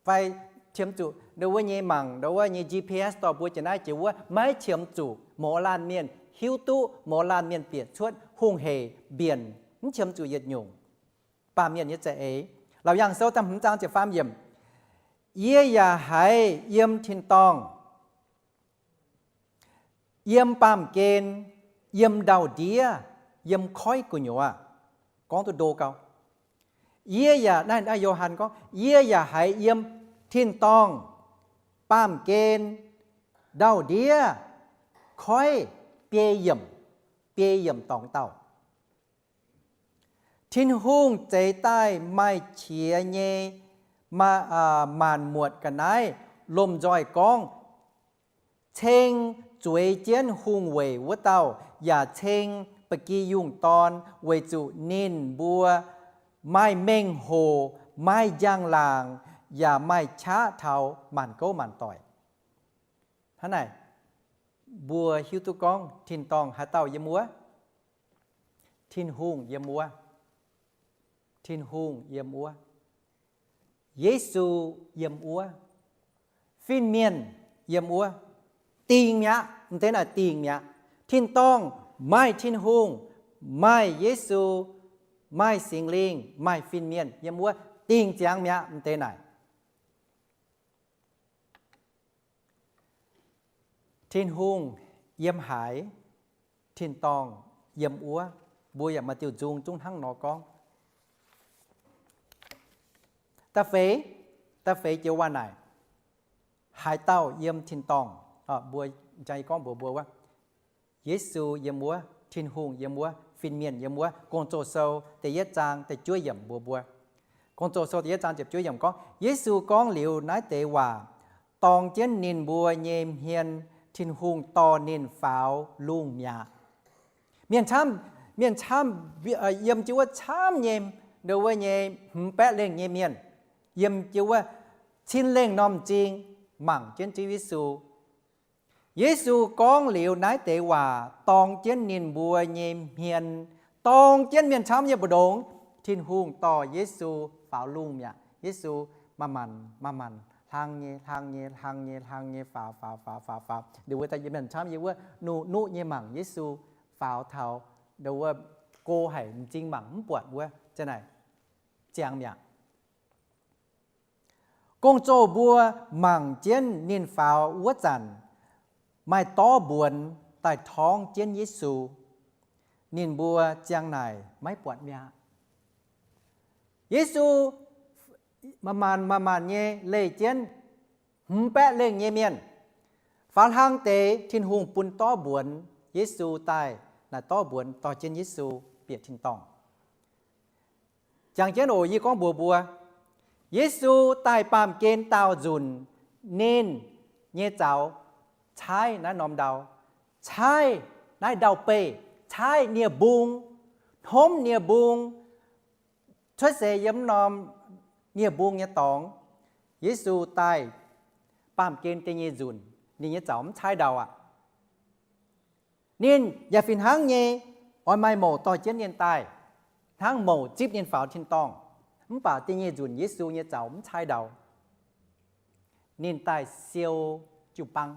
fai qiemx zuqc ndau wuov nyei mangc ndau wuov nyei G P S dorh mbuo jiex naaiv jiex wuov. Maiv qiemx zuqc. Mouz laanh mienh hiuv duqv, mouz laanh mienh bieqc cuotv, hungh heic mbienc, mv qiemx zuqc yietc nyungc. Baamh mienh nyei za'eix. Laauc Yaangh Sou da'hmz zaang ziepc faam yiemc, Yie yaac haiz yiem tin-dorngh, yiem baamh gen, yiem ndau-ndiev, yiem koiv gu'nyuoz. Gorngv duqv ndo gau. Yie yaac, naaiv Yo^han gorngv, yie yaac haiz yiem tin-dorngh, baamh gen, ndau-ndiev, koiv, biei yiemc, biei yiemc dorngx dauh. Tin-Hungh zeix daaih maaih qiex nyei maanc muotc ga'naaiv lomh nzoih gorngv, ceng zueiz jienv hungh weic wuov dauh, yaac ceng ba'gi yungh dorn, weic zuqc ninh mbuo maaih mengh hoc, maaih njang-laangc, yaac maaih qaqv taux maanc gouv maanc doic. Hnangv naaic, mbuo hiuv duqv gorngv tin-dorngh haaix dauh yiem wuov? Tin-Hungh yiem wuov. Tin-Hungh yiem wuov. Yesu yiem wuov. Fin-mienh yiem wuov. Dingh mi'aqv. M'deix naaic dingh mi'aqv. Tin-dorngh maaih Tin-Hungh, maaih Yesu, maaih Singx Lingh, maaih fin-mienh yiem wuov. Dingh ziangx mi'aqv m'deix naaic. Tin-Hungh yiem haaix, tin-dorngh yiem wuov. Mbuo yaac maaih diuh nzung zungv hnangv nor gorngv. Da'feix, da'feix joux waac naaic, haaix dauh yiem tin-dorngh? Mbuo jangx gorngv mbuox mbuo wuov, Yesu yiem wuov, Tin-Hungh yiem wuov, fin-mienh yiem wuov. Gong-Zoh Sou da'yietv zaang da'juov yiemc mbuox mbuo. Gong-Zoh Sou da'yietv zaang ziepc juov yiemc gorngv, Yesu gorngv liuz naaiv deix waac, dorng jienv ninh mbuo nyei hmien, Tin-Hungh dorh ninh faaux lungh mi'aqv. Mienh camv, mienh camv, yiem jienv wuov camv nyei, ndau wuov nyei hmz baeqv lengh nyei mienh, yiem jienv wuov cin lengh norm m'zing mangc jienv Ziouv Yesu. Yesu gorngv liuz naaiv deix waac, dorng jienv ninh mbuo nyei hmien, dorng jienv mienh camv nyei mbu'ndongx, Tin-Hungh dorh Yesu faaux lungh mi'aqv. Yesu manc-manc, manc-manc hlang nyei, hlang nyei, hlang nyei, hlang nyei faaux, faaux, faaux, faaux, faaux. Ndau wuov daaih mienh camv yiem wuov nuqv-nuqv nyei mangc Yesu faaux taux ndau wuov go haic, m'zing mangc mv buatc wuov, ziang naaic, ziangx mi'aqv. Gong-zoh mbuo mangc jienv ninh faaux wuov zanc, maaih dorv mbuonx daaih torngv jienv Yesu. Ninh mbuo ziang naaic maiv buatc mi'aqv. Yesu manc-manc, manc-manc nyei leih jienv hmz baeqv lengh nyei mienh. Faaux hlang deix Tin-Hungh bun dorv mbuonx Yesu daaih, naaic dorv mbuonx dorh jienv Yesu bieqc tin-dorngh. Jangx jienv oc, yie gorngv mbuox mbuo, Yesu daaih baamh gen daauh nzunc, ninh nyei zaux caaiv naaiv norm ndau, caaiv naaiv ndau-beih, caaiv nie-mbung, hnomv nie-mbung, cuotv seix yiem norm nie-mbung nyei dorngx. Yesu daaih baamh gen da'nyeic nzunc, ninh nyei zaux mv caaiv ndau aqv. Ninh yaac fih hnangv nyei oix maaih mouc dorh jienv ninh daaih, hnangv mouc zipv ninh faaux tin-dorngh. Mv baac da'nyeic nzunc Yesu nyei zaux mv caaiv ndau. Ninh daaih siou jiu-baang.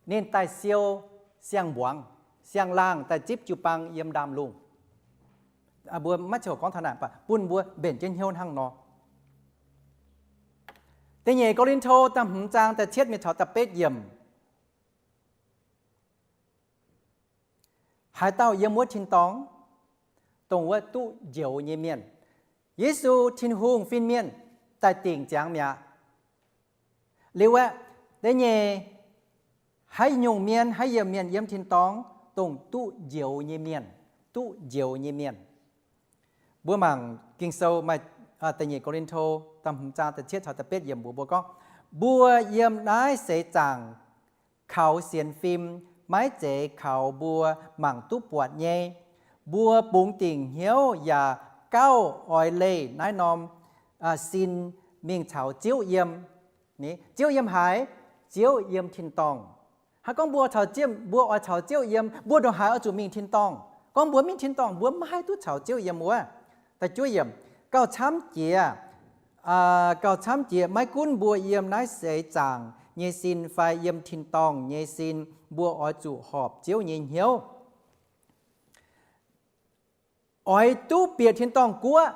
Ninh daaih siou siang-mbuangz, siang-laangh daaih zipv jiu-baang yiem ndaamv-lungh. Mbuo maiv ziouc gorngv taux naaic, bun mbuo mbenc jienv hnyouv hnangv nor. Da'nyeic Ko^lin^to da'hmz zaang da'cietv mingh taux da'betv yiemc. Haaix dauh yiem wuov tin-dorngh? Dongh wuov duqv njoux nyei mienh. Yesu, Tin-Hungh fin-mienh, daaih dingc ziangx mi'aqv. Liuz aeqv, Da'nyeic, haaix nyungc mienh, haaix yiemc mienh yiem tin-dorngh? Dongh duqv njoux nyei mienh. Duqv njoux nyei mienh. Mbuo mangc Ging-Sou maaih da'nyeic Ko^lin^to da'hmz zaang da'cietv caux da'betv yiemc mbuox mbuo gorngv, mbuo yiem naaiv seix zaangc kaux sienx fim, maiv zeiz kaux mbuo mangc duqv buatc nyei. Mbuo bungx dingc hnyouv yaac gauh oix leih naaiv norm sin mingh caux Ziouv yiem. Ziouv yiem haaix? Ziouv yiem tin-dorngh. Hnangv gorngv mbuo caux, mbuo oix caux Ziouv yiem, mbuo ndongc haaix oix zuqc mingh tin-dorngh? Gorngv mbuo mingh tin-dorngh, mbuo maiv haih duqv caux Ziouv yiem wuov. Da'juov yiemc, gauh camv jiex, gauh camv jiex maiv gunv mbuo yiem naaiv seix zaangc nyei sin fai yiem tin-dorngh nyei sin, mbuo oix zuqc horpc Ziouv nyei hnyouv. Oix duqv bieqc tin-dorngh guoqv,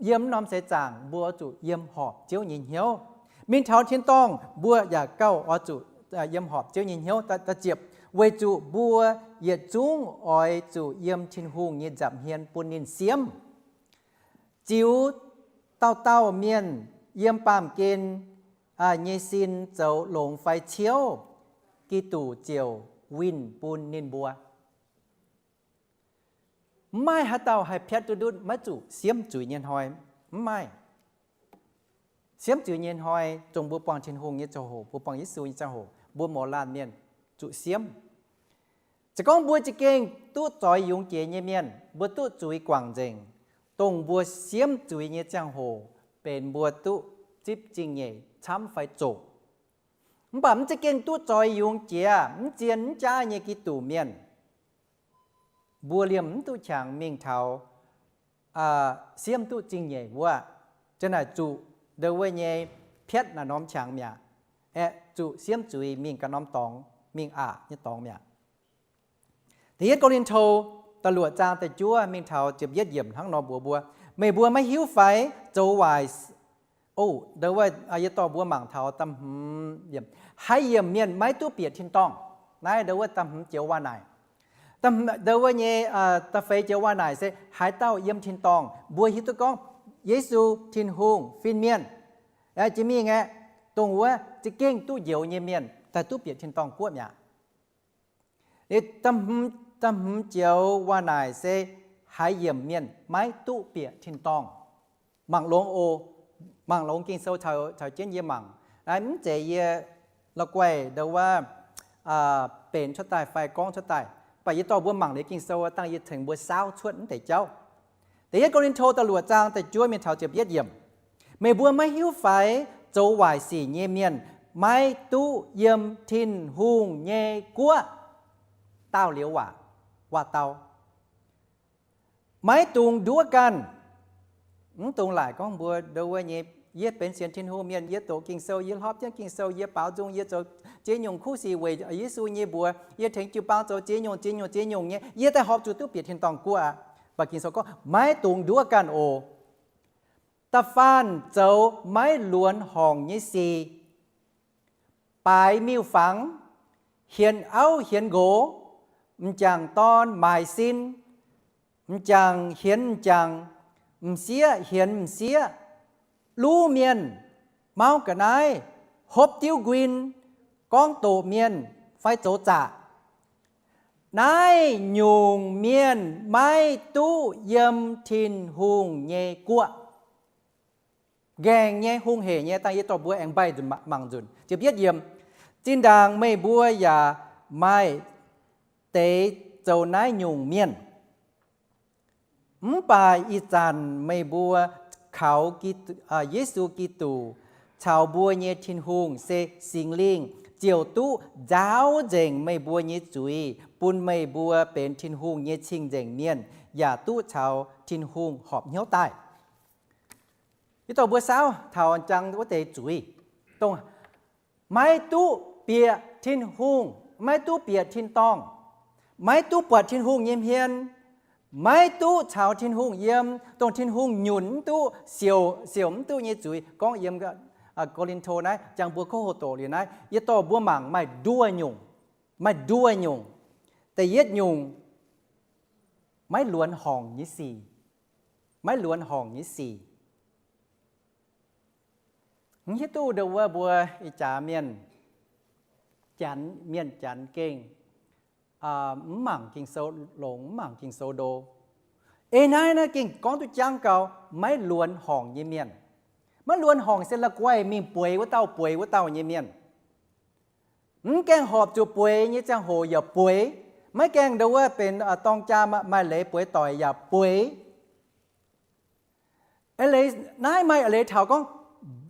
yiem norm seix zaangc mbuo zuqc yiem horpc Ziouv nyei hnyouv. Mingh taux tin-dorngh mbuo yaac gauh oix zuqc yiem horpc Ziouv nyei hnyouv. Weic zuqc mbuo yietc zungv oix zuqc yiem Tin-Hungh nyei nza'hmien bun ninh siemv. Ziux dauh dauh mienh yiem baamh gen nyei sin zoux longx fai ciouv, Giduc ziouc winh bun ninh mbuo. Mv maaih haaix dauh haih piatv duqv ndutv maiv zuqc siemv zuiz nyei hnoi. Mv maaih. Siemv zuiz nyei hnoi, dongh mbuo buangh Tin-Hungh nyei ziangh hoc, mbuo buangh Yesu nyei ziangh hoc, mbuo mouz laanh mienh zuqc siemv. Se gorngv mbuo za'gengh duqv zoix yungz jiex nyei mienh, mbuo duqv zuiz guangc nzengc, dongh mbuo siemv zuiz nyei ziangh hoc benx mbuo duqv zipv zingh nyeic camv fai zoqc. Mv baac mv za'gengh duqv zoix yungz jiex, mv zien mv jaav nyei Giduc mienh, mbuo liemh mv duqv qangx mingh taux siemv duqv zingh nyeic wuov. Ziang naaic zuqc ndau wuov nyei piatv naaic norm qangx mi'aqv. Aeqv, zuqc siemv zuiz mingh ganh norm dorngx, mingh aqc nyei dorngx mi'aqv. Da'yietv Ko^lin^to da'luoqc zaang da'juov mingh taux ziepc yietv yiemc hnangv nor mbuox mbuo, meih mbuo maiv hiuv fai? Zoux waaic, o, ndau wuov, yie dorh mbuo mangc taux da'hmz yiemc, haaix yiemc mienh maiv duqv bieqc tin-dorngh? Naaiv ndau wuov da'hmz joux waac-naaic. Ndau wuov nyei da'feix joux waac-naaic se haaix dauh yiem tin-dorngh. Mbuo hiuv duqv gorngv Yesu, Tin-Hungh, fin-mienh, jiex mingh aeqv, dongh wuov za'gengh duqv njoux nyei mienh daaih duqv bieqc tin-dorngh guoqv mi'aqv. Da'hmz joux waac-naaic se haaix yiemc mienh maiv duqv bieqc tin-dorngh. Mangc longx oc. Mangc longx Ging-Sou caux jienv yie mangc. Naaiv mv zeiz yie la'guaih ndau wuov benx cuotv daaih fai gorngv cuotv daaih, mv baac yie dorh mbuo mangc liuz Ging-Sou dangh yie tengx mbuo saauv cuotv mv deix jauv. Da'yietv Ko^lin^to da'luoqc zaang da'juov mingh taux ziepc yietv yiemc, meih mbuo maiv hiuv fai? Zoux waaic sic nyei mienh maiv duqv yiem Tin-Hungh nyei guoqv. Daauh liuz waac, waac-dau. Maiv dungx nduov ganh. Mv dungx laaic gorngv mbuo ndau wuov nyei, yie benx sienx Tin-Hungh mienh, yie doqc Ging-Sou, yie hlorpv jienv Ging-Sou, yie baaux nzung, yie zoux ziex nyungc kuv sic weic Yesu nyei mbuox, yie tengx jiu-baang zoux ziex nyungc ziex nyungc ziex nyungc nyei, yie daaih horpc zuqc duqv bieqc tin-dorngh guoqv aqv. Mv baac Ging-Sou gorngv maiv dungx nduov ganh oc. Da'faanh zoux maiv luonx horngc nyei sic, baaix miuc-fangx, hienx auv hienx nqox, m'jangc dorn maaic sin, m'jangc hienx m'jangc, m'sieqv hienx m'sieqv, luv mienh, mauv ga'naaiv, hopv diuv nquin, gorngv doqc mienh fai zoux zaqc. Naaiv nyungc mienh maiv duqv yiem Tin-Hungh nyei guoqv. Nqaengc nyei, hungh heic nyei, dangh yie dorh mbuo aengx mbaih nzunc mangc nzunc. Ziepc yietv yiemc, zinh ndaangc meih mbuo yaac maaih deix zoux naaiv nyungc mienh. Mv baac ih zanc meih mbuo kaux Yesu Giduc caux mbuo nyei Tin-Hungh se Singx Lingh ziouc duqv nzaaux nzengc meih mbuo nyei zuiz, bun meih mbuo benx Tin-Hungh nyei cing-nzengc mienh, yaac duqv caux Tin-Hungh horpc hnyouv daaih. Yie dorh mbuo saauv taux jang wuov deix zuiz, dongh maiv duqv bieqc Tin-Hungh, maiv duqv bieqc tin-dorngh, maiv duqv buatc Tin-Hungh nyei hmien, maiv duqv caux Tin-Hungh yiem, dongh Tin-Hungh nyunc mv duqv, siouc, siouc mv duqv nyei zuiz. Gorngv yiem Ko^lin^to naaiv, jang mbuo kouv hoqc doqc liuz naaiv, yie dorh mbuo mangc maaih nduoh nyungc, maaih nduoh nyungc. Da'yietv nyungc, maiv luonx horngc nyei sic. Maiv luonx horngc nyei sic. Mv hiuv duqv ndau wuov mbuo ih jaax mienh Janx, mienh Janx gengh mv mangc Ging-Sou longx, mv mangc Ging-Sou ndo. Eix naaiv naaiv gengh gorngv duqv jangv gau, maiv luonx horngc nyei mienh. Maiv luonx horngc se la'guaih mingh bueix wuov dauh bueix wuov dauh nyei mienh. Mv gaengh horpc zuqc bueix nyei ziangh hoc yaac bueix. Maiv gaengh ndo wuov benx dorng jaa maaih leiz bueix doic yaac bueix. Eix leiz naaiv maaih eix leiz taux gorngv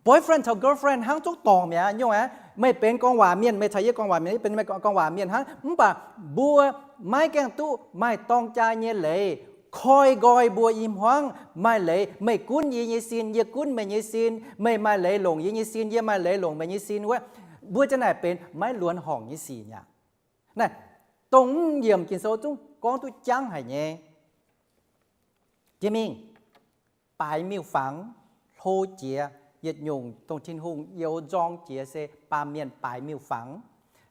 boyfriend caux girlfriend hnangv, zungv dorngc mi'aqv. Nyungc aeqv, meih benx gorngv waac mienh, meih caux yie gorngv waac mienh, yie benx meih gorngv waac mienh hnangv. Mv baac mbuo maiv gaengh duqv maaih dorng jaa nyei leiz koi nqoi mbuo i hmuangv. Maaih leiz meih gunv yie nyei sin, yie gunv meih nyei sin, meih maaih leiz longc yie nyei sin, yie maaih leiz longc meih nyei sin wuov, mbuo ziang naaic benx maiv luonx horngc nyei sic mi'aqv. Naaiv dongh mv yiemc Ging-Sou zungv gorngv duqv jangv haic nyei. Jiex mingh baaix miuc-fangx, hlo jiex, yietc nyungc dongh Tin-Hungh youz nzorng jiex se baamh mienh baaix miuc-fangx.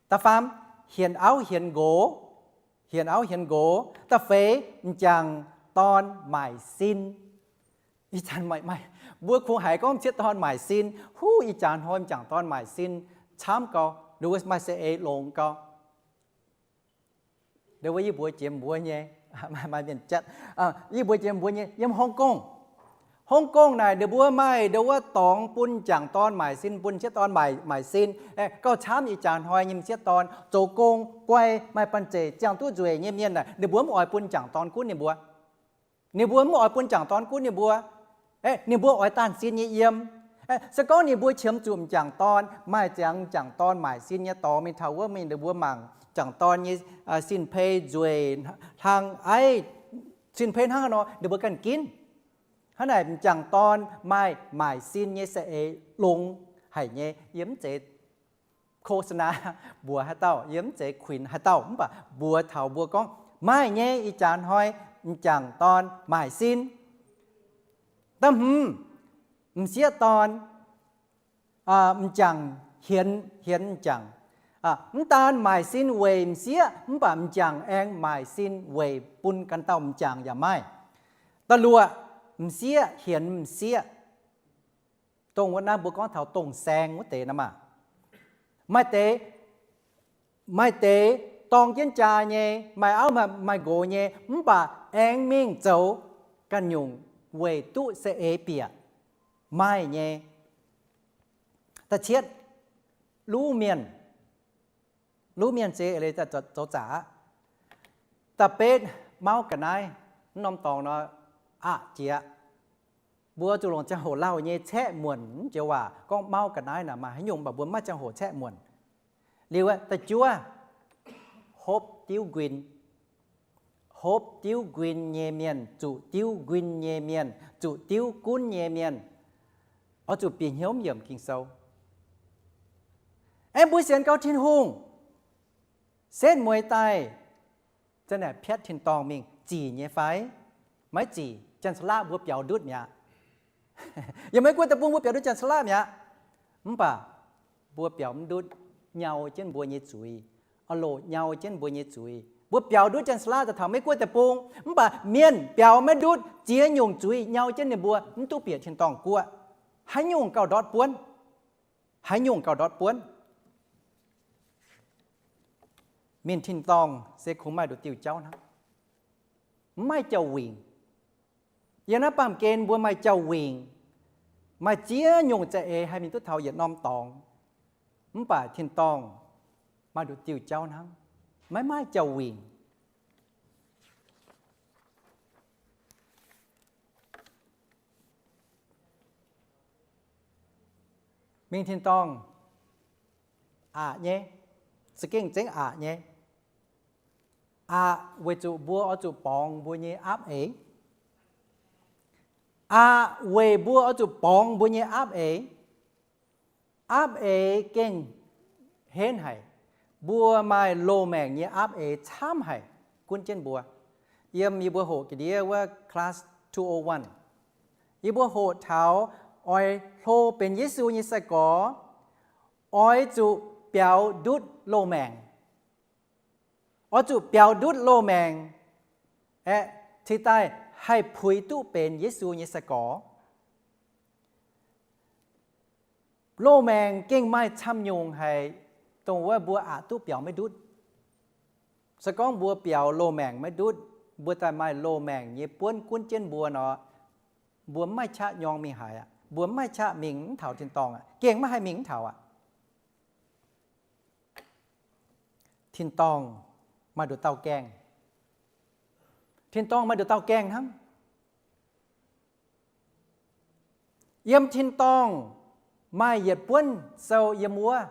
Da'faam, hienx auv hienx nqox, hienx auv hienx nqox. Da'feix, m'jangc dorn maaic sin. Ih zanc mbuo kungx haiz gorngv m'sieqv dorn maaic sin. Huv, ih jaax hnoi m'jangc dorn maaic sin camv gau, ndo wuov maaih saeng-eix longx gau. Ndo wuov yie mbuox jiex mbuo nyei, maaih mienh jatv, yie mbuox jiex mbuo nyei yiem Hong Kong. Hong Kong naaic ninh mbuo maaih ndo wuov dorngx bun m'jangc dorn maaic sin, bun m'sieqv dorn maaic sin. Gauh camv ih jaax hnoi nyei m'sieqv dorn zoux gong guai, maaih banh zeic, ziangh duqv nzueic nyei mienh naaic, ninh mbuo mv oix bun m'jangc dorn gunv ninh mbuo. Ninh mbuo mv oix bun m'jangc dorn gunv ninh mbuo. Ninh mbuo oix daanh sin nyei yiem. Se gorngv ninh mbuo qiemx zuqc m'jangc dorn maaih ziangx m'jangc dorn maaic sin nyei dorngx mingh taux wuov mingh, ninh mbuo mangc m'jangc dorn nyei sin-pei nzueic hlang aiv, sin-pei hnangv haaix nor ninh mbuo ganh ginv. Hnangv naaic m'jangc dorn maaih maaic sin nyei saeng-eix longx haic nyei. Yie mv zeiz โฆษณา mbuox haaix dauh, yie mv zeiz kuinx haaix dauh, mv baac mbuox taux mbuo gorngv maaih nyei ih jaax hnoi m'jangc dorn maaic sin. Da'hmz, m'sieqv dorn, m'jangc hienx, hienx m'jangc. Mv daan maaic sin weic m'sieqv, mv baac m'jangc aengx maaic sin weic bun ganh dauh m'jangc yaac maaih. Da'luoqc, m'sieqv hienx m'sieqv. Dongh wuov naaiv mbuo gorngv taux dongh saeng wuov deix naaiv maah. Maaih deix, maaih deix dorng jienv jaa nyei, maaih auv maaih nqox nyei, mv baac aengx mingh zoux ganh nyungc weic duqv saeng-eix bieqc, maaih nyei. Da'cietv, luv mienh. Luv mienh se eix leiz zoux zaqc aqv. Da'betv, mauv ga'naaiv. Mv norm dorngx nor, aqc jiex. Mbuo zuqc longc ziangh hoc lauh nyei caeqv muonc, mv joux waac gorngv mauv ga'naaiv naaic maaih haaix nyungc, mv baac mbuo maiv ziangh hoc caeqv muonc. Liuz, da'juov, hopv diuv nquin. Hopv diuv nquin nyei mienh, zuqc diuv nquin nyei mienh, zuqc diuv gunv nyei mienh, oix zuqc bieqc hnyouv yiemc Ging-Sou. Aeqv, mbuo sienx gau Tin-Hungh, setv mueiz daaih, za'naaic piatv tin-dorngh mingh zic nyei fai? Maiv zic. Janx-saqlaqv mbuo biaux ndutv mi'aqv. Yiem Meiv Guoqv deic-bung mbuo biaux ndutv janx-saqlaqv mi'aqv. Mv baac mbuo biaux mv ndutv nyau jienv mbuo nyei zuiz, oix loc nyau jienv mbuo nyei zuiz. Mbuo biaux ndutv janx-saqlaqv daaih taux Meiv Guoqv deic-bung, mv baac mienh biaux maiv ndutv ziex nyungc zuiz nyau jienv ninh mbuo, mv duqv bieqc tin-dorngh guoqv. Haaix nyungc gauh ndortv buonv? Haaix nyungc gauh ndortv buonv? Mingh tin-dorngh se kungx maaih nduqc diuh jauv hnangv, mv maaih jauv-wingc. Yiem naaiv baamh gen mbuo maaih jauv-wingc, maaih ziex nyungc za'eix haih mingh duqv taux yietc norm dorngx. Mv baac tin-dorngh maaih nduqc diuh jauv hnangv, maiv maaih jauv-wingc. Mingh tin-dorngh aqc nyei, za'gengh zengv aqc nyei. Aqc weic zuqc mbuo oix zuqc borngz mbuo nyei aapv eix. Aqc weic mbuo oix zuqc borngz mbuo nyei aapv eix. Aapv eix gengh henv haic. Mbuo maaih loz-maengc nyei aapv eix camv haic gunv jienv mbuo. Yiem yie mbuo hoqc ga'ndiev wuov class two oh one, yie mbuo hoqc taux oix hlo benx Yesu nyei sai-gorx, oix zuqc biaux ndutv loz-maengc. Oix zuqc biaux ndutv loz-maengc aeqv, cingx daaih haih puix duqv benx Yesu nyei sai-gorx. Loz-maengc gengh maaih camv nyungc haic. dongh wuov mbuo aqc duqv biaux maiv ndutv. Se gorngv mbuo biaux loz-maengc maiv ndutv, mbuo daaih maaih loz-maengc nyei buonv gunv jienv mbuo nor, mbuo mv maaih qaqv nyorng mingh haaix aqv. Mbuo mv maaih qaqv mingh mv taux tin-dorngh aqv. Gengh maiv haih mingh mv taux aqv. Tin-dorngh maaih nduqc dauh gaengh. Tin-dorngh maaih nduqc dauh gaengh hnangv. Yiem tin-dorngh maaih yietc buonv sou yiem wuov.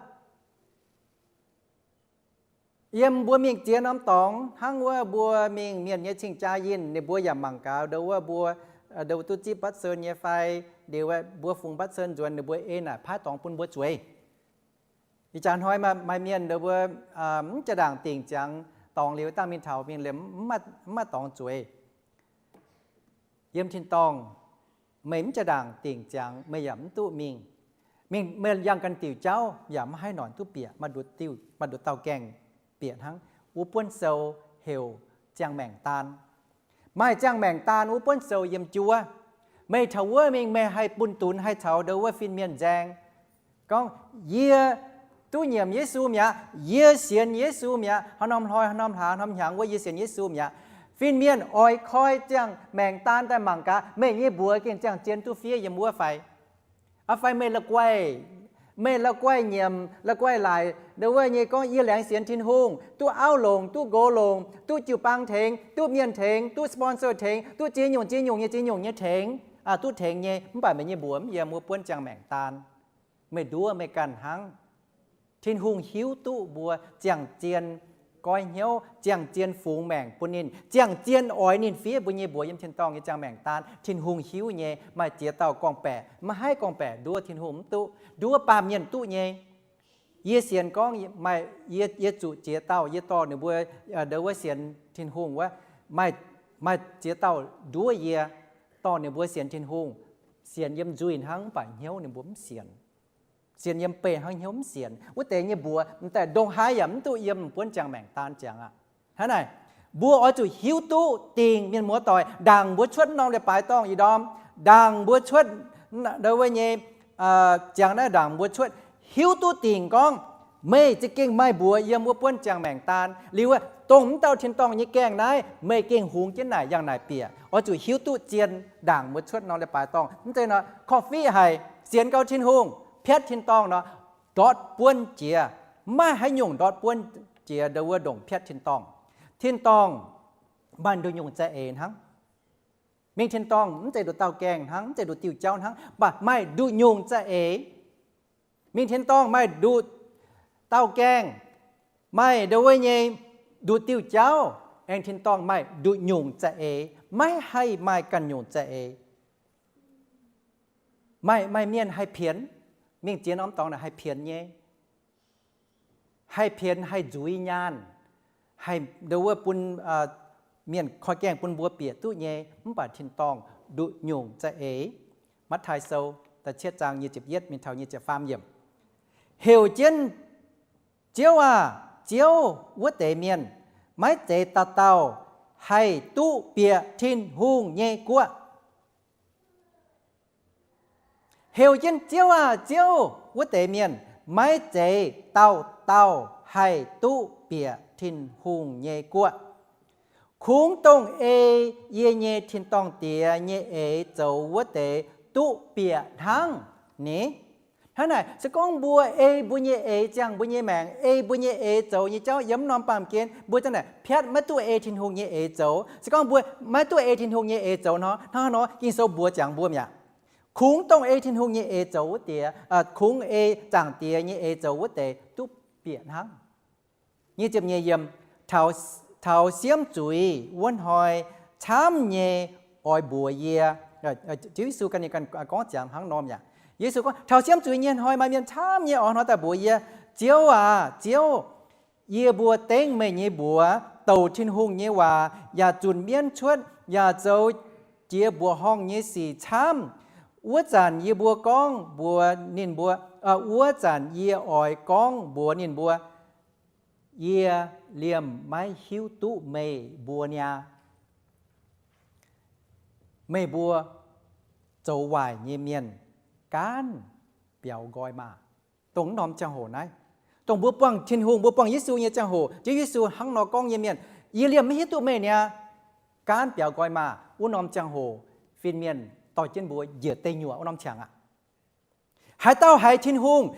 Yiem mbuo mingh ziex norm dorngx hnangv wuov, mbuo mingh mienh nyei cing-jaa yinh, ninh mbuo yaac mangc gaax ndo wuov mbuo, ndo duqv zipv batv sen nyei fai, liuz mbuo fungx batv sen nzuonx, ninh mbuo ei naaic paaiv dorngx bun mbuo zueiz. Ih jaax hnoi maaih mienh ndo mbuo mv jaa-ndaangc dingc ziangx dorngx liuz dangh mingh taux mingh liemh mv maaih dorngx zueiz. Yiem tin-dorngh, meih mv jaa-ndaangc dingc ziangx meih yaac mv duqv mingh. Mingh meih yangh ganh diuc jauv yaac mv haih noic duqv bieqc, maaih nduqc dauh gaengh bieqc hnangv. Wuov buonv sou heuc ziangh maengc daan. Maaih ziangh maengc daan wuov buonv sou yiem juov. Meih taux wuov mingh meih haih bun dunx haih caux ndo wuov fin-mienh nzaeng gorngv, yie duqv nyiemc Yesu mi'aqv, yie sienx Yesu mi'aqv, haaix norm hloi, haaix norm hlaax, haaix norm hnyangx wuov yie sienx Yesu mi'aqv. Fin-mienh oix koi ziangh maengc daan daaih mangc gaax meih nyei mbuox gengh ziangh zien duqv fiev yiem wuov fai? Aa fai meih la'guaih, meih la'guaih nyiemc, la'guaih laaic ndo wuov nyei gorngv yie laengz sienx Tin-Hungh, duqv auv longc, duqv nqox longc, duqv jiu-baang tengx, duqv mienh tengx, duqv sponsor tengx, duqv ziex nyungc ziex nyungc nyei ziex nyungc nyei tengx, duqv tengx nyei, mv baac meih nyei mbuox mv yiem wuov buonv ziangh maengc daan. Meih nduov meih ganh hnangv. Tin-Hungh hiuv duqv mbuo ziangh zien goiv hnyouv, ziangh zien fungx maengc bun ninh, ziangh zien oix ninh fiev mbuo nyei mbuox yiem tin-dorngh nyei ziangh maengc daan. Tin-Hungh hiuv nyei. Maaih ziex dauh gorngv-baeqc, maiv haih gorngv-baeqc nduov Tin-Hungh mv duqv, nduov baamh mienh duqv nyei. Yie sienx gorngv maaih, yie, yie zuqc ziex dauh, yie dorh ninh mbuo ndo wuov sienx Tin-Hungh wuov, maaih, maaih ziex dauh nduov yie, dorh ninh mbuo sienx Tin-Hungh, sienx yiem nzuih hnangv mv baac hnyouv ninh mbuo mv sienx. Sienx yiem beih hnangv hnyouv mv sienx. Wuov deix nyei mbuox m'daaih ndongc haaix yaac mv duqv yiem buonv ziangh maengc daan ziangx aqv. Hnangv naaic, mbuo oix zuqc hiuv duqv dingc mienh muoz-doic, ndaangc mbuo cuotv norm leiz-baaix dorngh ih ndorm, ndaangc mbuo cuotv ndo wuov nyei ziangx naaiv, ndaangc mbuo cuotv hiuv duqv dingc gorngv meih za'gengh maaih mbuox yiem wuov buonv ziangh maengc daan. Liuz wuov dongh mv dauh tin-dorngh nyei gaengh naaiv, meih gengh hungx jienv naaic yangh naaic bieqc. Oix zuqc hiuv duqv zien ndaangc mbuo cuotv norm leiz-baaix dorngh. Mv zeiz nor, korv-fiqv haic, sienx gau Tin-Hungh, piatv tin-dorngh nor, ndortv buonv jiex. Maiv haaix nyungc ndortv buonv jiex ndo wuov ndongc piatv tin-dorngh. Tin-dorngh maaih nduqc nyungc za'eix hnangv. Mingh tin-dorngh mv zeiz nduqc dauh gaengh hnangv, mv zeiz nduqc diuh jauv hnangv, mv baac maaih nduqc nyungc za'eix. Mingh tin-dorngh maaih nduqc dauh gaengh, maaih ndo wuov nyei nduqc diuh jauv, aengx tin-dorngh maaih nduqc nyungc za'eix, maiv haih maaih ganh nyungc za'eix. Maaih, maaih mienh haih pienx, mingh ziex norm dorngx naaic haih pienx nyei. Haih pienx, haih nzuiz nyaanh, haih ndo wuov bun mienh koi gaengh bun mbuo bieqc duqv nyei, mv baac tin-dorngh nduqc nyungc za'eix. Matv^taai Sou da'cietv zaang nyic ziepc yietv mingh taux nyic ziepc faam yiemc. Heuc jienv Ziouv aah! Ziouv! Wuov deix mienh, maiv zeiz dauh dauh haih duqv bieqc Tin-Hungh nyei guoqv. Heuc jienv Ziouv aah! Ziouv! Wuov deix mienh, maiv zeiz dauh dauh haih duqv bieqc Tin-Hungh nyei guoqv. Kungx dongh ei yie nyei tin-dorngh Diex nyei eix zoux wuov deix duqv bieqc hnangv ni. Hnangv naaic, se gorngv mbuo ei mbuo nyei eix ziangh mbuo nyei maengc, ei mbuo nyei eix zoux nyei jauv yiem norm baamh gen, mbuo za'naaic piatv maiv duqv ei Tin-Hungh nyei eix zoux. Se gorngv mbuo maiv duqv ei Tin-Hungh nyei eix zoux nor, hnangv haaix nor Ging-Sou mbuox ziangx mbuo mi'aqv? Kungx dongh ei Tin-Hungh nyei eix zoux wuov deix, kungx ei Zaangc Diex nyei eix zoux wuov deix duqv bieqc hnangv. Nyic ziepc nyeic yiemc, taux siemv zuiz wuov hnoi camv nyei oix mbuox yie. Ziouv Yesu ganh gorngv ziangx hnangv norm yaac, Yesu gorngv, taux siemv zuiz nyei hnoi maaih mienh camv nyei oix hnoi daaih mbuox yie, Ziouv aac, Ziouv, yie mbuo dengv meih nyei mbuox, douc Tin-Hungh nyei waac, yaac zunc mienv cuotv, yaac zoux jiex mbuoqc horngh nyei sic camv. Wuov zanc yie mbuo gorngv mbuox ninh mbuo, wuov zanc yie oix gorngv mbuox ninh mbuo, yie liemh maiv hiuv duqv meih mbuo niaa. Meih mbuo zoux waaic nyei mienh gaanv biaux nqoi maah! Dongh norm ziangh hoc naaiv, Dongh mbuo buangh Tin-Hungh, mbuo buangh Yesu nyei ziangh hoc, Ziouv Yesu hnangv nor gorngv nyei mienh, Yie liemh maiv hiuv duqv meih niaa, gaanv biaux nqoi maah! Wuov norm ziangh hoc fin-mienh dorh jienv mbuo njiec deic nyuoqc wuov norm qangx aqv. Haaix dauh haiz Tin-Hungh,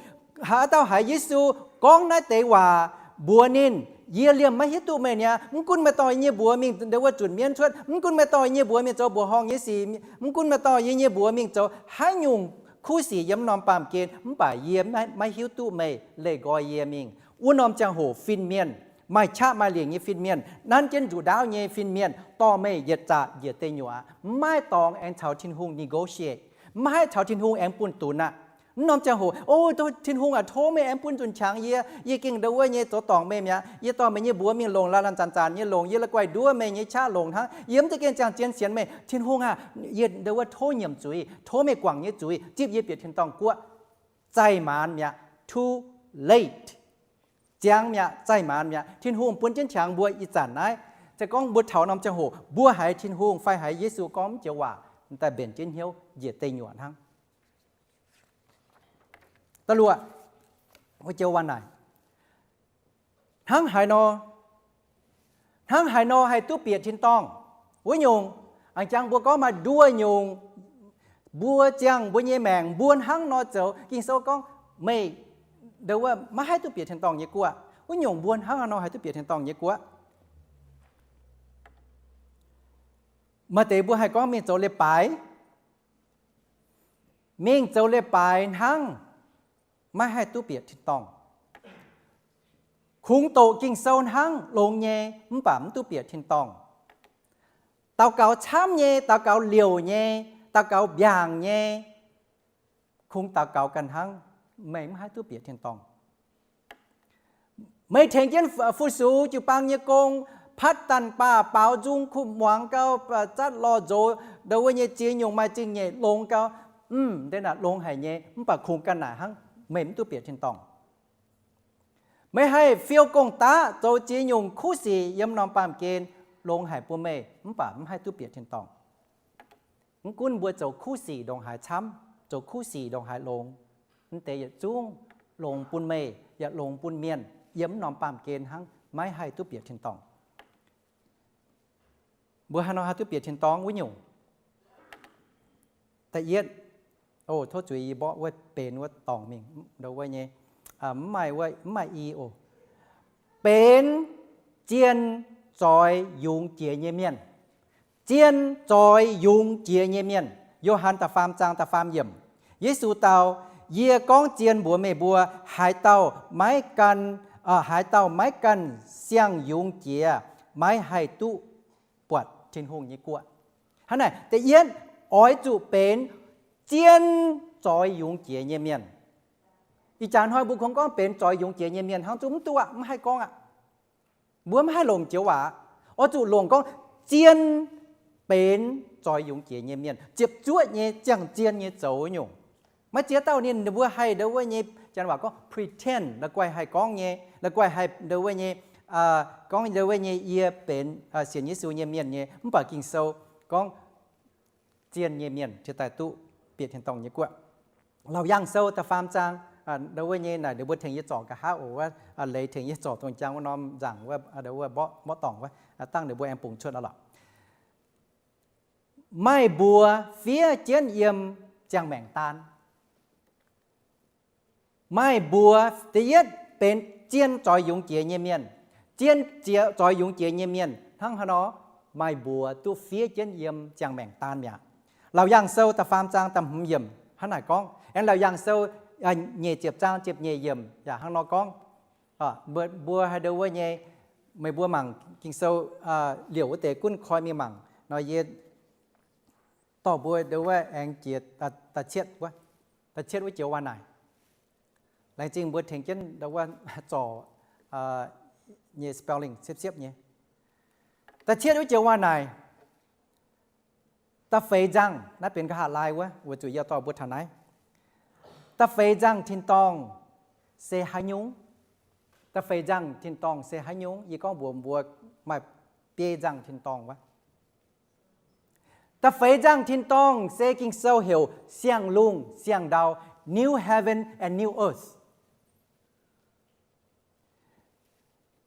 haaix dauh haiz Yesu gorngv naaiv deix waac mbuox ninh, Yie liemh maiv hiuv duqv meih niaa, mv gunv meih dorh yie nyei mbuox mingh ndau wuov zunc mienv cuotv, mv gunv meih dorh yie nyei mbuox mingh zoux mbuoqc horngh nyei sic, mv gunv meih dorh yie nyei mbuox mingh zoux haaix nyungc kuv sic yiem norm baamh gen, mv baac yie maiv hiuv duqv meih, leih nqoi yie mingh. Wuov norm ziangh hoc fin-mienh, maaih qaqv maaih lingc nyei fin-mienh, nanv jienv nzuqc ndaauv nyei fin-mienh dorh meih yietc zaqc njiec deic nyuoqc aqv. Maiv dorngx aengx caux Tin-Hungh negotiate, maiv haih caux Tin-Hungh aengx bunh dunx aqv. Wuov norm ziangh hoc, O Tin-Hungh aac, tov meih aengx bun nzunc qangx yie, yie gengh ndau wuov nyei zoux dorngc meih mi'aqv. Yie dorh meih nyei mbuox mingh longc la'laanh zanc-zanc nyei longc, yie la'guaih nduov meih nyei qaqv longc hnangv. Yie mv zeiz gengh ziangh zien sienx meih. Tin-Hungh aah, yie ndau wuov tov nyiemc zuiz, tov meih guangc nyei zuiz, zipv yie bieqc tin-dorngh guoqv. Zaih maanz mi'aqv, too late. Ziangx mi'aqv, zaih maanz mi'aqv. Tin-Hungh bun jienv qangx mbuo ih zanc naaiv. Se gorngv mbuo taux norm ziangh hoc mbuo haiz Tin-Hungh fai haiz Yesu gorngv mv joux waac, daaih mbenc jienv hnyouv njiec deic nyuoqc hnangv. Da'luoqc, wuov joux waac naaic, hnangv haaix nor, hnangv haaix nor haih duqv bieqc tin-dorngh? Wuov nyungc, a'jangx mbuo gorngv maaih nduoh nyungc, mbuo ziangh mbuo nyei maengc mbuo hnangv nor zoux. Ging-Sou gorngv meih ndau wuov maiv haih duqv bieqc tin-dorngh nyei guoqv. Wuov nyungc mbuo hnangv haaix nor haih duqv bieqc tin-dorngh nyei guoqv? Maaih deix mbuo haih gorngv mingh zoux leiz-baaix, mingh zoux leiz-baaix hnangv maiv haih duqv bieqc tin-dorngh. Kungx doqc Ging-Sou hnangv longx nyei mv baac mv duqv bieqc tin-dorngh. Daux gaux camv nyei, daux gaux liouc nyei, daux gaux mbiaangc nyei, kungx daux gaux ganh hnangv, meih mv haih duqv bieqc tin-dorngh. Meih tengx jienv fu-sux jiu-baang nyei gong, patv daanh baah, baaux nzung, kuh muangx gau, zatv lorh nzox, ndau wuov nyei ziex nyungc maaih zingh nyeic longx gau, mv deix naaic longx haic nyei, mv baac kungx ganh naaic hnangv, meih mv duqv bieqc tin-dorngh. Meih haih fiou gong-daqv zoux ziex nyungc kuv sic yiem norm baamh gen, longx haic bun meih mv baac mv haih duqv bieqc tin-dorngh. Mv gunv mbuo zoux kuv sic ndongc haaix camv, zoux kuv sic ndongc haaix longx, mv deix yietc zungv longx bun meih yaac longx bun mienh yiem norm baamh gen hnangv, maiv haih duqv bieqc tin-dorngh. Mbuo haaix nor haih duqv bieqc tin-dorngh? Wuov nyungc, da'yietv, o tov zuiz yie mborqv wuov benx wuov dorngc mingh, ndau wuov nyei, mv maaih, mv maaih i oc. Benx zien zoix yungz jiex nyei mienh. Zien zoix yungz jiex nyei mienh. Yo^han da'faam zaang da'faam yiemc, Yesu dau, Yie gorngv zien mbuox meih mbuo, haaix dauh maiv gan, haaix dauh maiv ganh siang-yungz jiex, maiv haih duqv buatc Tin-Hungh nyei guoqv. Hnangv naaic, da'yietv, oix zuqc benx zien zoix yungz jiex nyei mienh. Ih jaax hnoi mbuo kungx gorngv benx zoix yungz jiex nyei mienh hnangv, zungv mv duqv aqv, mv haih gorngv aqv. Mbuo mv haih longc joux waac. Oix zuqc longc gorngv zien benx zoix yungz jiex nyei mienh, ziepc zuoqv nyei, ziangh zien nyei zoux nyungc. Maiv ziex dauh ninh mbuo haih ndau wuov nyei, janx waac gorngv pretend, la'guaih haih gorngv nyei, la'guaih haih ndau wuov nyei, gorngv ndau wuov nyei yie benx sienx Yesu nyei mienh nyei, mv baac Ging-Sou gorngv zien nyei mienh cingx daaih duqv bieqc tin-dorngh nyei guoqv. Laauc Yaangh Sou da'faam zaang, ndau wuov nyei naaic ninh mbuo tengx yie zorc nqa'haav oc, wuov leiz tengx yie zorc dongh jangx wuov norm nzaangc wuov, ndau wuov mborqv dorngc wuov, dangh ninh mbuo aengx bungx cuotv lorqc. Maaih mbuox fiev jienv yiem ziangh maengc daan. Maaih mbuox, da'yietv, benx zien zoix yungz jiex nyei mienh. Zien zoix yungz jiex nyei mienh hnangv haaix nor? Maaih mbuox duqv fiev jienv yiem ziangh maengc daan mi'aqv. Laauc Yaangh Sou da'faam zaang da'hmz yiemc hnangv naaic gorngv. Aengx Laauc Yaangh Sou nyeic ziepc zaang ziepc nyeic yiemc yaac hnangv nor gorngv. Mbuo haih ndau wuov nyei, meih mbuo mangc Ging-Sou liouc wuov deix gunv koi mingh mangc nor, yie dorh mbuo ndau wuov aengx jiex da'cietv wuov, da'cietv wuov joux waac naaic. Laengz zingh mbuo tengx jienv ndau wuov zorc nyei spelling siepv-siepv nyei. Da'cietv wuov joux waac naaic, da'feix nzangh, naaiv benx nqa'haav laai wuov, weic zuqc yie dorh mbuo taux naaiv. Da'feix nzangh tin-dorngh se haaix nyungc? Da'feix nzangh tin-dorngh se haaix nyungc? Yie gorngv mbuox mbuo maaih biei nzangh tin-dorngh wuov. Da'feix nzangh tin-dorngh se Ging-Sou heuc siang-lungh siang-ndau, new heaven and new earth.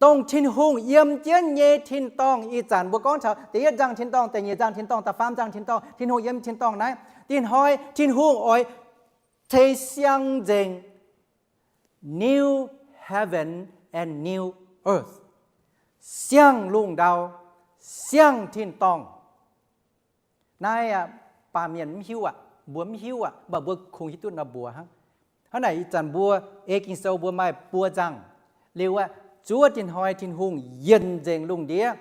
dongh Tin-Hungh yiem jienv nyei tin-dorngh. Ih zanc mbuo gorngv taux da'yietv nzangc tin-dorngh, da'nyeic nzangc tin-dorngh, da'faam nzangc tin-dorngh, Tin-Hungh yiem tin-dorngh naaiv. Dinh hnoi Tin-Hungh oix tei siang nzengc, new heaven and new earth, siang-lungh ndau, siang tin-dorngh. Naaiv aqv, baamh mienh mv hiuv aqv, mbuo mv hiuv aqv, mv baac mbuo kungx hiuv duqv nor mbuox hnangv. Hnangv naaic ih zanc mbuo ei Ging-Sou mbuo maaih buo nzangc. Liuz aqv, zuov dinh hnoi Tin-Hungh yienc nzengc lungh ndiev.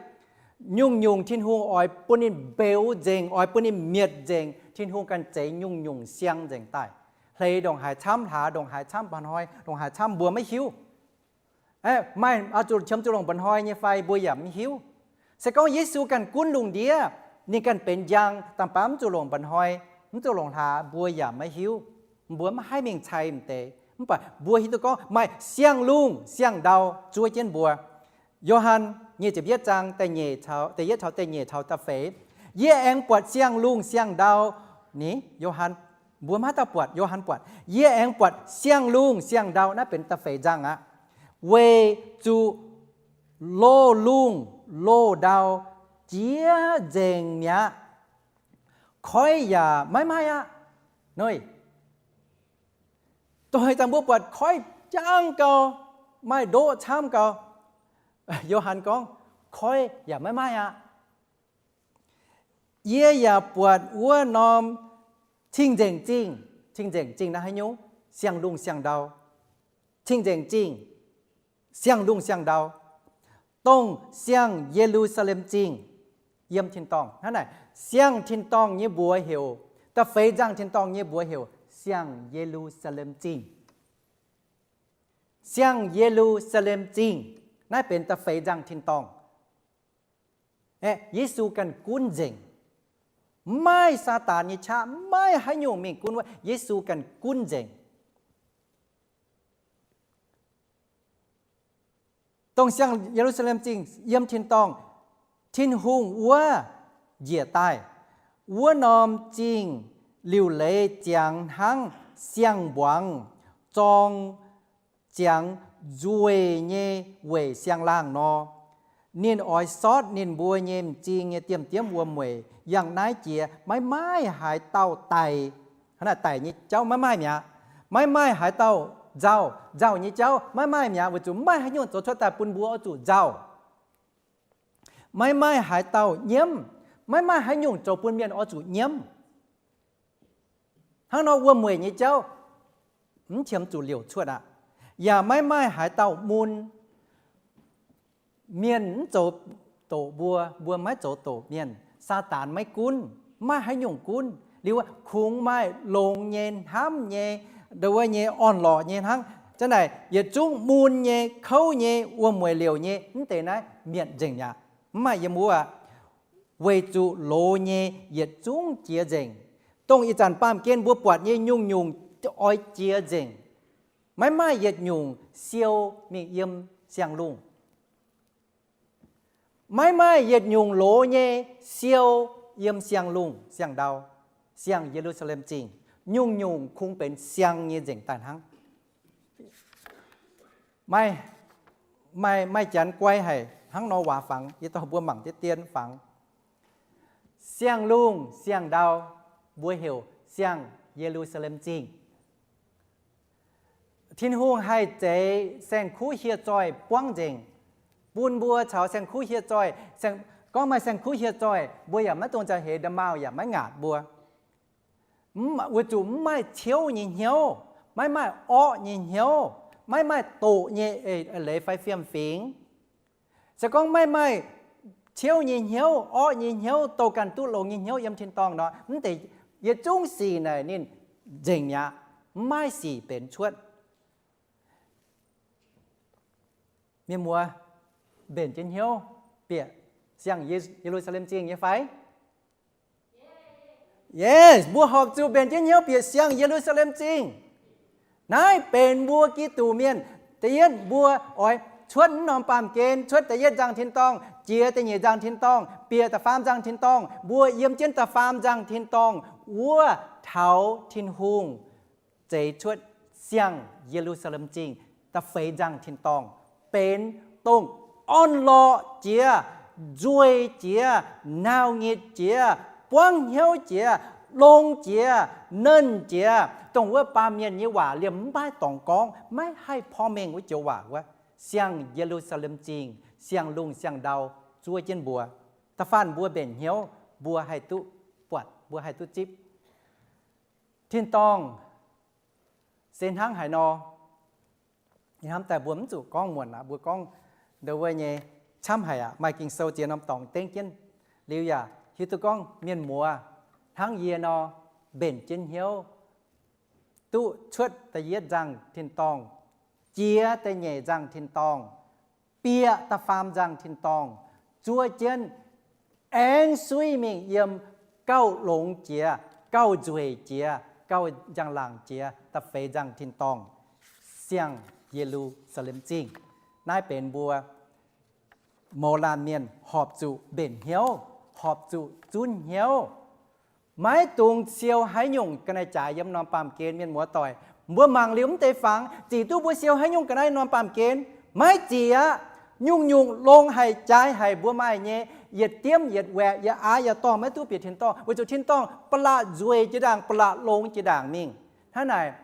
Nyungc-nyungc Tin-Hungh oix bun ninh mbeux nzengc, oix bun ninh mietc nzengc. Tin-Hungh ganh zeix nyungc-nyungc siang nzengc daaih. Hleix ndongc haaix camv, hlaax ndongc haaix camv, mba'hnoi ndongc haaix camv mbuo maiv hiuv. Maaih oix zuqc qiemx zuqc longc mba'hnoi nyei fai mbuo yaac mv hiuv. Se gorngv Yesu ganh gunv lungh ndiev, ninh ganh benx njang, dangh baav mv zuqc longc mba'hnoi, mv zuqc longc hlaax, mbuo yaac maiv hiuv. Mbuo maiv haih mingh cai m'deix. Mv baac mbuo hiuv duqv gorngv maaih siang-lungh siang-ndau zuov jienv mbuo. Yo^han nyic ziepc yietv zaang da'yietv caux da'nyeic caux da'feix, yie aengx buatc siang-lungh siang-ndau. Ni, Yo^han, mbuo maiv dauh buatc, Yo^han buatc. Yie aengx buatc siang-lungh siang-ndau, naaiv benx da'feix nzangc aqv. Weic zuqc loz-lungh loz-ndau jiex nzengc mi'aqv. Koiv yaac maiv maaih aqv. Noic, dongh haaix zanc mbuo buatc koiv jangv gau, maaih ndoqv camv gau. Yo^han gorngv, koiv yaac maiv maaih aqv. Yie yaac buatc wuov norm cing-nzengc zingh. Cing-nzengc zingh naaiv haaix nyungc? Siang-lungh siang-ndau. Cing-nzengc zingh, siang-lungh siang-ndau, dongh siang Ye^lu^saa^lem Zingh yiem tin-dorngh. Hnangv naaic, siang tin-dorngh nyei mbuox heuc, da'feix nzangh tin-dorngh nyei mbuox heuc siang Ye^lu^saa^lem Zingh. Siang Ye^lu^saa^lem Zingh, naaiv benx da'feix nzangh tin-dorngh. Aeqv, Yesu ganh gunv nzengc. Maiv maaih Saadaan nyei qaqv, maiv maaih haaix nyungc mingh gunv wuov. Yesu ganh gunv nzengc. Dongh siang Ye^lu^saa^lem Zingh yiem tin-dorngh, Tin-Hungh wuov njiec daaih. Wuov norm zingh liuc leiz ziangx hnangv siang-mbuangz zorng ziangx nzueic nyei weic siang-laangh nor. Ninh oix sortv ninh mbuo nyei m'zing nyei diemv-diemv wuom-mueic. Yangh naaiv jiex maiv maaih haaix dauh daic. Hnangv naaic daic nyei jauv maiv maaih mi'aqv. Maiv maaih haaix dauh nzauh. Nzauh nyei jauv maiv maaih mi'aqv, weic zuqc maiv maaih haaix nyungc zoux cuotv daaih bun mbuo oix zuqc nzauh. Maiv maaih haaix dauh nyiemv. Maiv maaih haaix nyungc zoux bun mienh oix zuqc nyiemv. Hnangv nor wuom-mueic nyei jauv mv qiemx zuqc liouc cuotv aqv. Yaac maiv maaih haaix dauh mun. Mienh mv zoux doqc mbuo, mbuo maiv zoux doqc mienh. Saadaan maiv gunv, maiv maaih haaix nyungc gunv. Liuz kungx maaih longx nyei, hnamv nyei, ndo wuov nyei, orn-lorqc nyei hnangv. Zanc naaic yietc zungv mun nyei, kouv nyei, wuom-mueic liouc nyei, mv deix naaiv mietc nzengc mi'aqv. Mv maaih yiem wuov aqv. Weic zuqc loz nyei yietc zungv jiex nzengc. Dongh ih zanc baamh gen mbuo buatc nyei nyungc-nyungc oix jiex nzengc. Maiv maaih yietc nyungc siou mingh yiem siang-lungh. Maiv maaih yietc nyungc loz nyei siou yiem siang-lungh siang-ndau, siang Ye^lu^saa^lem Zingh. Nyungc-nyungc kungx benx siang nyei nzengc daaih hnangv. Maaih, maaih, maaih janx guai haic hnangv nor waac fangx, yie dorh mbuo mangc deix dien fangx. Siang-lungh siang-ndau, mbuo heuc siang Ye^lu^saa^lem Zingh. Tin-Hungh haih zeix saeng-kuv hieh zoih buangv nzengc, bun mbuo caux saeng-kuv hieh zoih, saeng, gorngv maaih saeng-kuv hieh zoih, mbuo yaac maiv dungx nzauh heix, nda'maauh yaac maiv ngaatc mbuo. Mv, weic zuqc mv maaih ciouv nyei hnyouv, maiv maaih orqv nyei hnyouv, maiv maaih doqc nyei, eix, eix leiz fai fiem-fingx. Se gorngv maiv maaih ciouv nyei hnyouv, orqv nyei hnyouv, douh ganh duqv longx nyei hnyouv yiem tin-dorngh nor, mv deix yietc zungv sic naaic ninh nzengc mi'aqv, mv maaih sic benx cuotv. Mienh muoz, mbenc jienv hnyouv bieqc siang Ye, Ye^lu^saa^lem Zingh nyei fai? Yes, mbuo horpc zuqc mbenc jienv hnyouv bieqc siang Ye^lu^saa^lem Zingh. Naaiv benx mbuo Giduc mienh. Da'yietv mbuo oix cuotv mv norm baamh gen, cuotv da'yietv nzangc tin-dorngh, jiex da'nyeic nzangc tin-dorngh, bieqc da'faam nzangc tin-dorngh, mbuo yiem jienv da'faam nzangc tin-dorngh wuov taux Tin-Hungh zeix cuotv siang Ye^lu^saa^lem Zingh da'feix nzangc tin-dorngh, benx dongh orn-lorqc jiex, nzueic jiex, nauc nyitc jiex, buangv hnyouv jiex, longx jiex, nernh jiex, dongh wuov baamh mienh nyei waac liemh mv baac dorngx gorngv, maiv haih porv mengh wuov joux waac wuov. Siang-Ye^lu^saa^lem Zingh, siang-lungh siang-ndau zuov jienv mbuo. Da'faanh mbuo mbenc hnyouv, mbuo haih duqv buatc, mbuo haih duqv zipv. Tin-dorngh se hnangv haaix nor? Ih hnamv daaih mbuo mv zuqc gorngv muonc aqv. Mbuo gorngv ndau wuov nyei camv haic aqv. Maaih Ging-Sou ziex norm dorngx dengv jienv liuz yaac hiuv duqv gorngv mienh muoz hnangv yie nor, mbenc jienv hnyouv, duqv cuotv da'yietv nzangh tin-dorngh, jiex da'nyeic nzangh tin-dorngh, bieqc da'faam nzangh tin-dorngh, zuov jienv aengx suiv mingh yiem gauh longx jiex, gauh nzueic jiex, gauh njang-laangc jiex da'feix nzangh tin-dorngh, Siang-Ye^lu^saa^lem Zingh. Naaiv benx mbuo mouz laanh mienh horpc zuqc mbenc hnyouv, horpc zuqc zunv hnyouv. Maiv dungx siou haaix nyungc ga'naaiv jaaix yiem norm baamh gen, mienh muoz-doic. Mbuo mangc liuz mv deix fangx, zic duqv mbuo siou haaix nyungc ga'naaiv norm baamh gen? Maiv zic aqv. Nyungc-nyungc longx haic, jaaix haic, mbuo maaih nyei yietc diemv yietc waeqc, yietc aav yietc dorngh maiv duqv bieqc tin-dorngh, weic zuqc tin-dorngh ba'laqc nzueic jiex ndaangc, ba'laqc longx jiex ndaangc mingh. Hnangv naaic,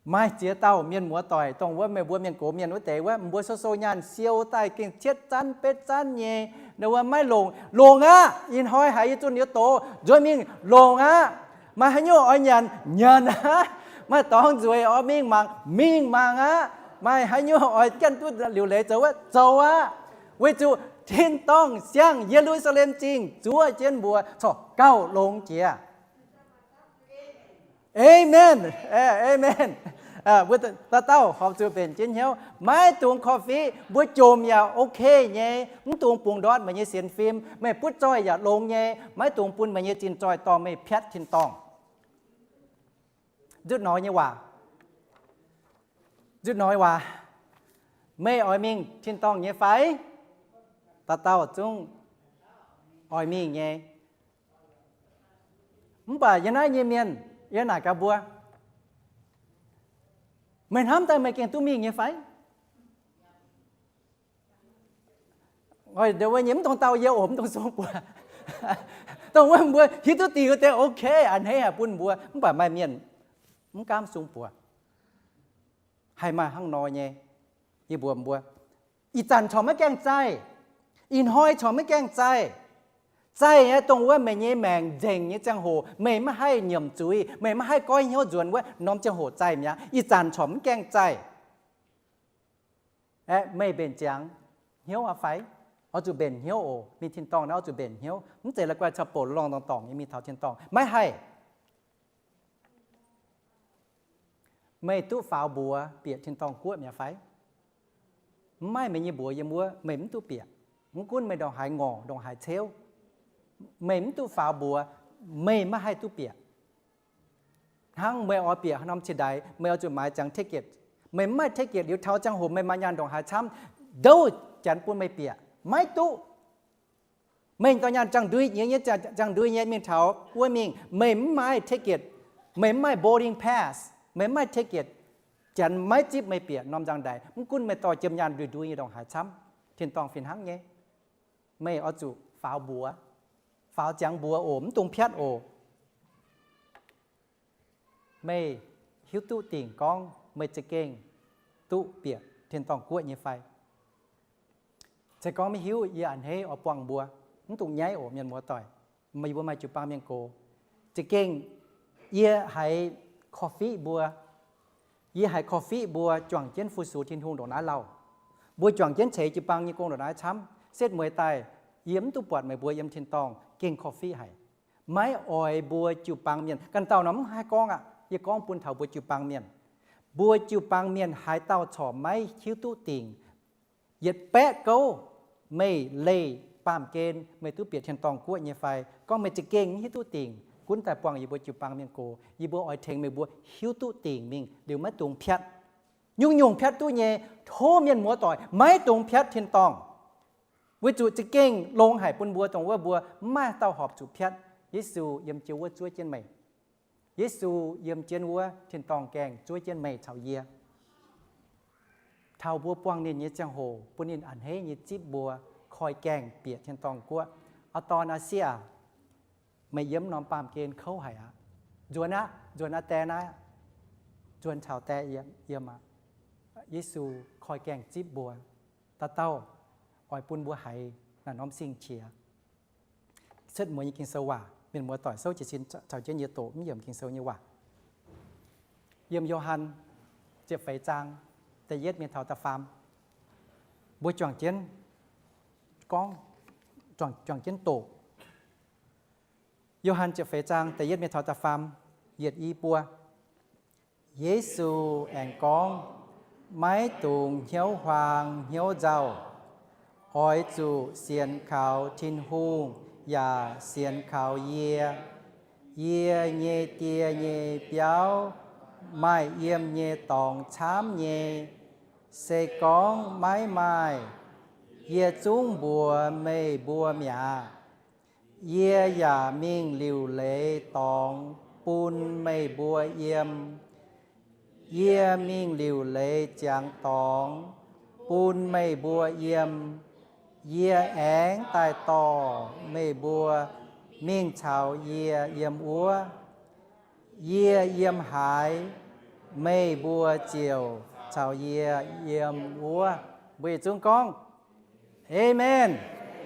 maaih ziex dauh mienh muoz-doic, dongh wuov meih mbuo mienh gox mienh wuov deix wuov, mbuo sou sou nyaanh siou daaih gengh cietv zanv betv zanv nyei, ndau wuov maiv longc. Longc aqv. Ih hnoi haiz yie zunh yie doz nzuonx mingh, longc aqv. Maaih haaix nyungc oix nyanc? Nyanc aqv. Maaih dorngx nzueic oix mingh mangc, mingh mangc aqv. Maaih haaix nyungc oix jienv duqv liuc leiz zoux wuov, zoux aqv. Weic zuqc tin-dorngh, Siang-Ye^lu^saa^lem Zingh zuov jienv mbuo corc gauh longx jiex. Amen. Amen. Mbuo dauh dauh horpc zuqc mbenc jienv hnyouv, maiv dungx korv-fiqv. Mbuo jomc yaac ok nyei, mv dungx bungx ndortv meih nyei sienx fim. Meih butv zoih yaac longx nyei, maiv dungx bun meih nyei zinh zoih dorh meih piatv tin-dorngh. Nzutv nor nyei waac, nzutv nor nyei waac, meih oix mingh tin-dorngh nyei fai? Dauh dauh zungv oix mingh nyei. Mv baac yie naaiv nyei mienh, yie naaic gaax mbuo, meih hnamv daaih meih gengh duqv mingh nyei fai? Oix ndau wuov nyei mv dungx dau yie oc, mv dungx sung buoz. Dongh wuov mbuo hiuv duqv dingc wuov deix ok, a'hneiv haic bun mbuo, mv baac maaih mienh mv gaamv sung buoz. Haih maaih hnangv nor nyei. Yie mbuox mbuo, ih zanc corc maiv gaengh zaih. Ih hnoi corc maiv gaengh zaih. Zaih nyei dongh wuov meih nyei maengc nzengc nyei ziangh hoc, meih maiv haih nyiemc zuiz, meih maiv haih goiv hnyouv nzuonx wuov norm ziangh hoc zaih mi'aqv. Ih zanc corc mv gaengh zaih. Aeqv, meih mbenc ziangx hnyouv aqv fai? Oix zuqc mbenc hnyouv oc. Mingh tin-dorngh naaiv oix zuqc mbenc hnyouv. Mv zeiz la'guaih caux bouc lorngh dorngh dorngc nyei mingh taux tin-dorngh. Maiv haih. Meih duqv faaux mbuox bieqc tin-dorngh guoqv mi'aqv fai? Mv maaih meih nyei mbuox yiem wuov, meih mv duqv bieqc. Mv gunv meih ndongc haaix ngorc, ndongc haaix ceuv, meih mv duqv faaux mbuox, meih maiv haih duqv bieqc. Hnangv meih oix bieqc norm ciex ndaix, meih oix zuqc maaiz ziangx ticket. Meih mv maaih ticket liuz taux ziangh hoc meih maaih nyaanh ndongc haaix camv, ndouv janx bun meih bieqc, maiv duqv. Meih dorh nyaanh ziangh ndui nyei, nyei ziangh ndui nyei mingh taux wuov mingh, meih mv maaih ticket, meih mv maaih boarding pass, meih mv maaih ticket, janx maiv zipv meih bieqc norm nzangv ndaix. Mv gunv meih dorh jiem nyaanh ndui-ndui nyei ndongc haaix camv, tin-dorngh fih hnangv nyei. Meih oix zuqc faaux mbuox, faaux ziangx mbuox oc, mv dungx piatv oc. Meih hiuv duqv dingc gorngv meih za'gengh duqv bieqc tin-dorngh guoqv nyei fai? Se gorngv maiv hiuv, yie a'hneiv oix buangh mbuo. Mv dungx nyaiv oc, mienh muoz-doic. Meih mbuo maaih jiu-baang mienh gox. Za'gengh yie haiz korv-fiqv mbuo, yie haiz korv-fiqv mbuo juangc jienv fu-sux Tin-Hungh ndongc naaiv lauh. Mbuo juangc jienv ceix jiu-baang nyei gong ndongc naaiv camv. Setv mueiz daaih, yie mv duqv buatc meih mbuo yiem tin-dorngh gengh korv-fiqv haic. Maiv oix mbuo jiu-baang mienh, ganh dauh nor mv haih gorngv aqv. Yie gorngv bun taux mbuo jiu-baang mienh. Mbuo jiu-baang mienh haaix dauh corc maiv hiuv duqv dingc yietc baeqv gouv, meih leih baamh gen meih duqv bieqc tin-dorngh guoqv nyei fai? Gorngv meih za'gengh mv hiuv duqv dingc, gunv daaih buangh yie mbuo jiu-baang mienh gox. Yie mbuo oix tengx meih mbuo hiuv duqv dingc mingh liuz maiv dungx piatv. Nyungc-nyungc piatv duqv nyei. Tov mienh muoz-doic maiv dungx piatv tin-dorngh. Weic zuqc za'gengh longx haic bun mbuo dongh wuov mbuo mv maaih dauh horpc zuqc piatv. Yesu yiem jienv wuov zuov jienv meih. Yesu yiem jienv wuov tin-dorngh gaengh zuov jienv meih caux yie. Taux mbuo buangh ninh nyei ziangh hoc, bun ninh a'hneiv nyei zipv mbuo koi gaengh bieqc tin-dorngh guoqv. Auv-dorn Aa^sie aac, meih yiem norm baamh gen kouv haic aqv. Nzuonx aqv, nzuonx a'dae naaiv, nzuonx caux dae yiem aqv. Yesu koi gaengh zipv mbuo, dauh dauh oix bun mbuo haiz naaiv norm sing-qiex. Cuotv mueiz nyei Ging-Sou waac, mienh muoz-doic souv jiez sin caux jienv yie doqc mv yiemc Ging-Sou nyei waac. Yiem Yo^han ziepc feix zaang da'yietv mingh taux da'faam, mbuo juangc jienv gorngv, juangc jienv doqc. Yo^han ziepc feix zaang da'yietv mingh taux da'faam, yietc i buo. Yesu aengx gorngv, maiv dungx hnyouv huaang hnyouv nzauh. Oix zuqc sienx kaux Tin-Hungh yaac sienx kaux yie. Yie nyei Die nyei biauv maaih yiem nyei dorngx camv nyei. Se gorngv maiv maaih, yie zungv mbuox meih mbuo mi'aqv. Yie yaac mingh liuc leiz dorngx bun meih mbuo yiem. Yie mingh liuc leiz ziangx dorngx bun meih mbuo yiem. Yie aengx daaih dorh meih mbuo mingh caux yie yiem wuov. Yie yiem haaix, meih mbuo ziouc caux yie yiem wuov. Mbuo yietc zungv gorngv, Aamen.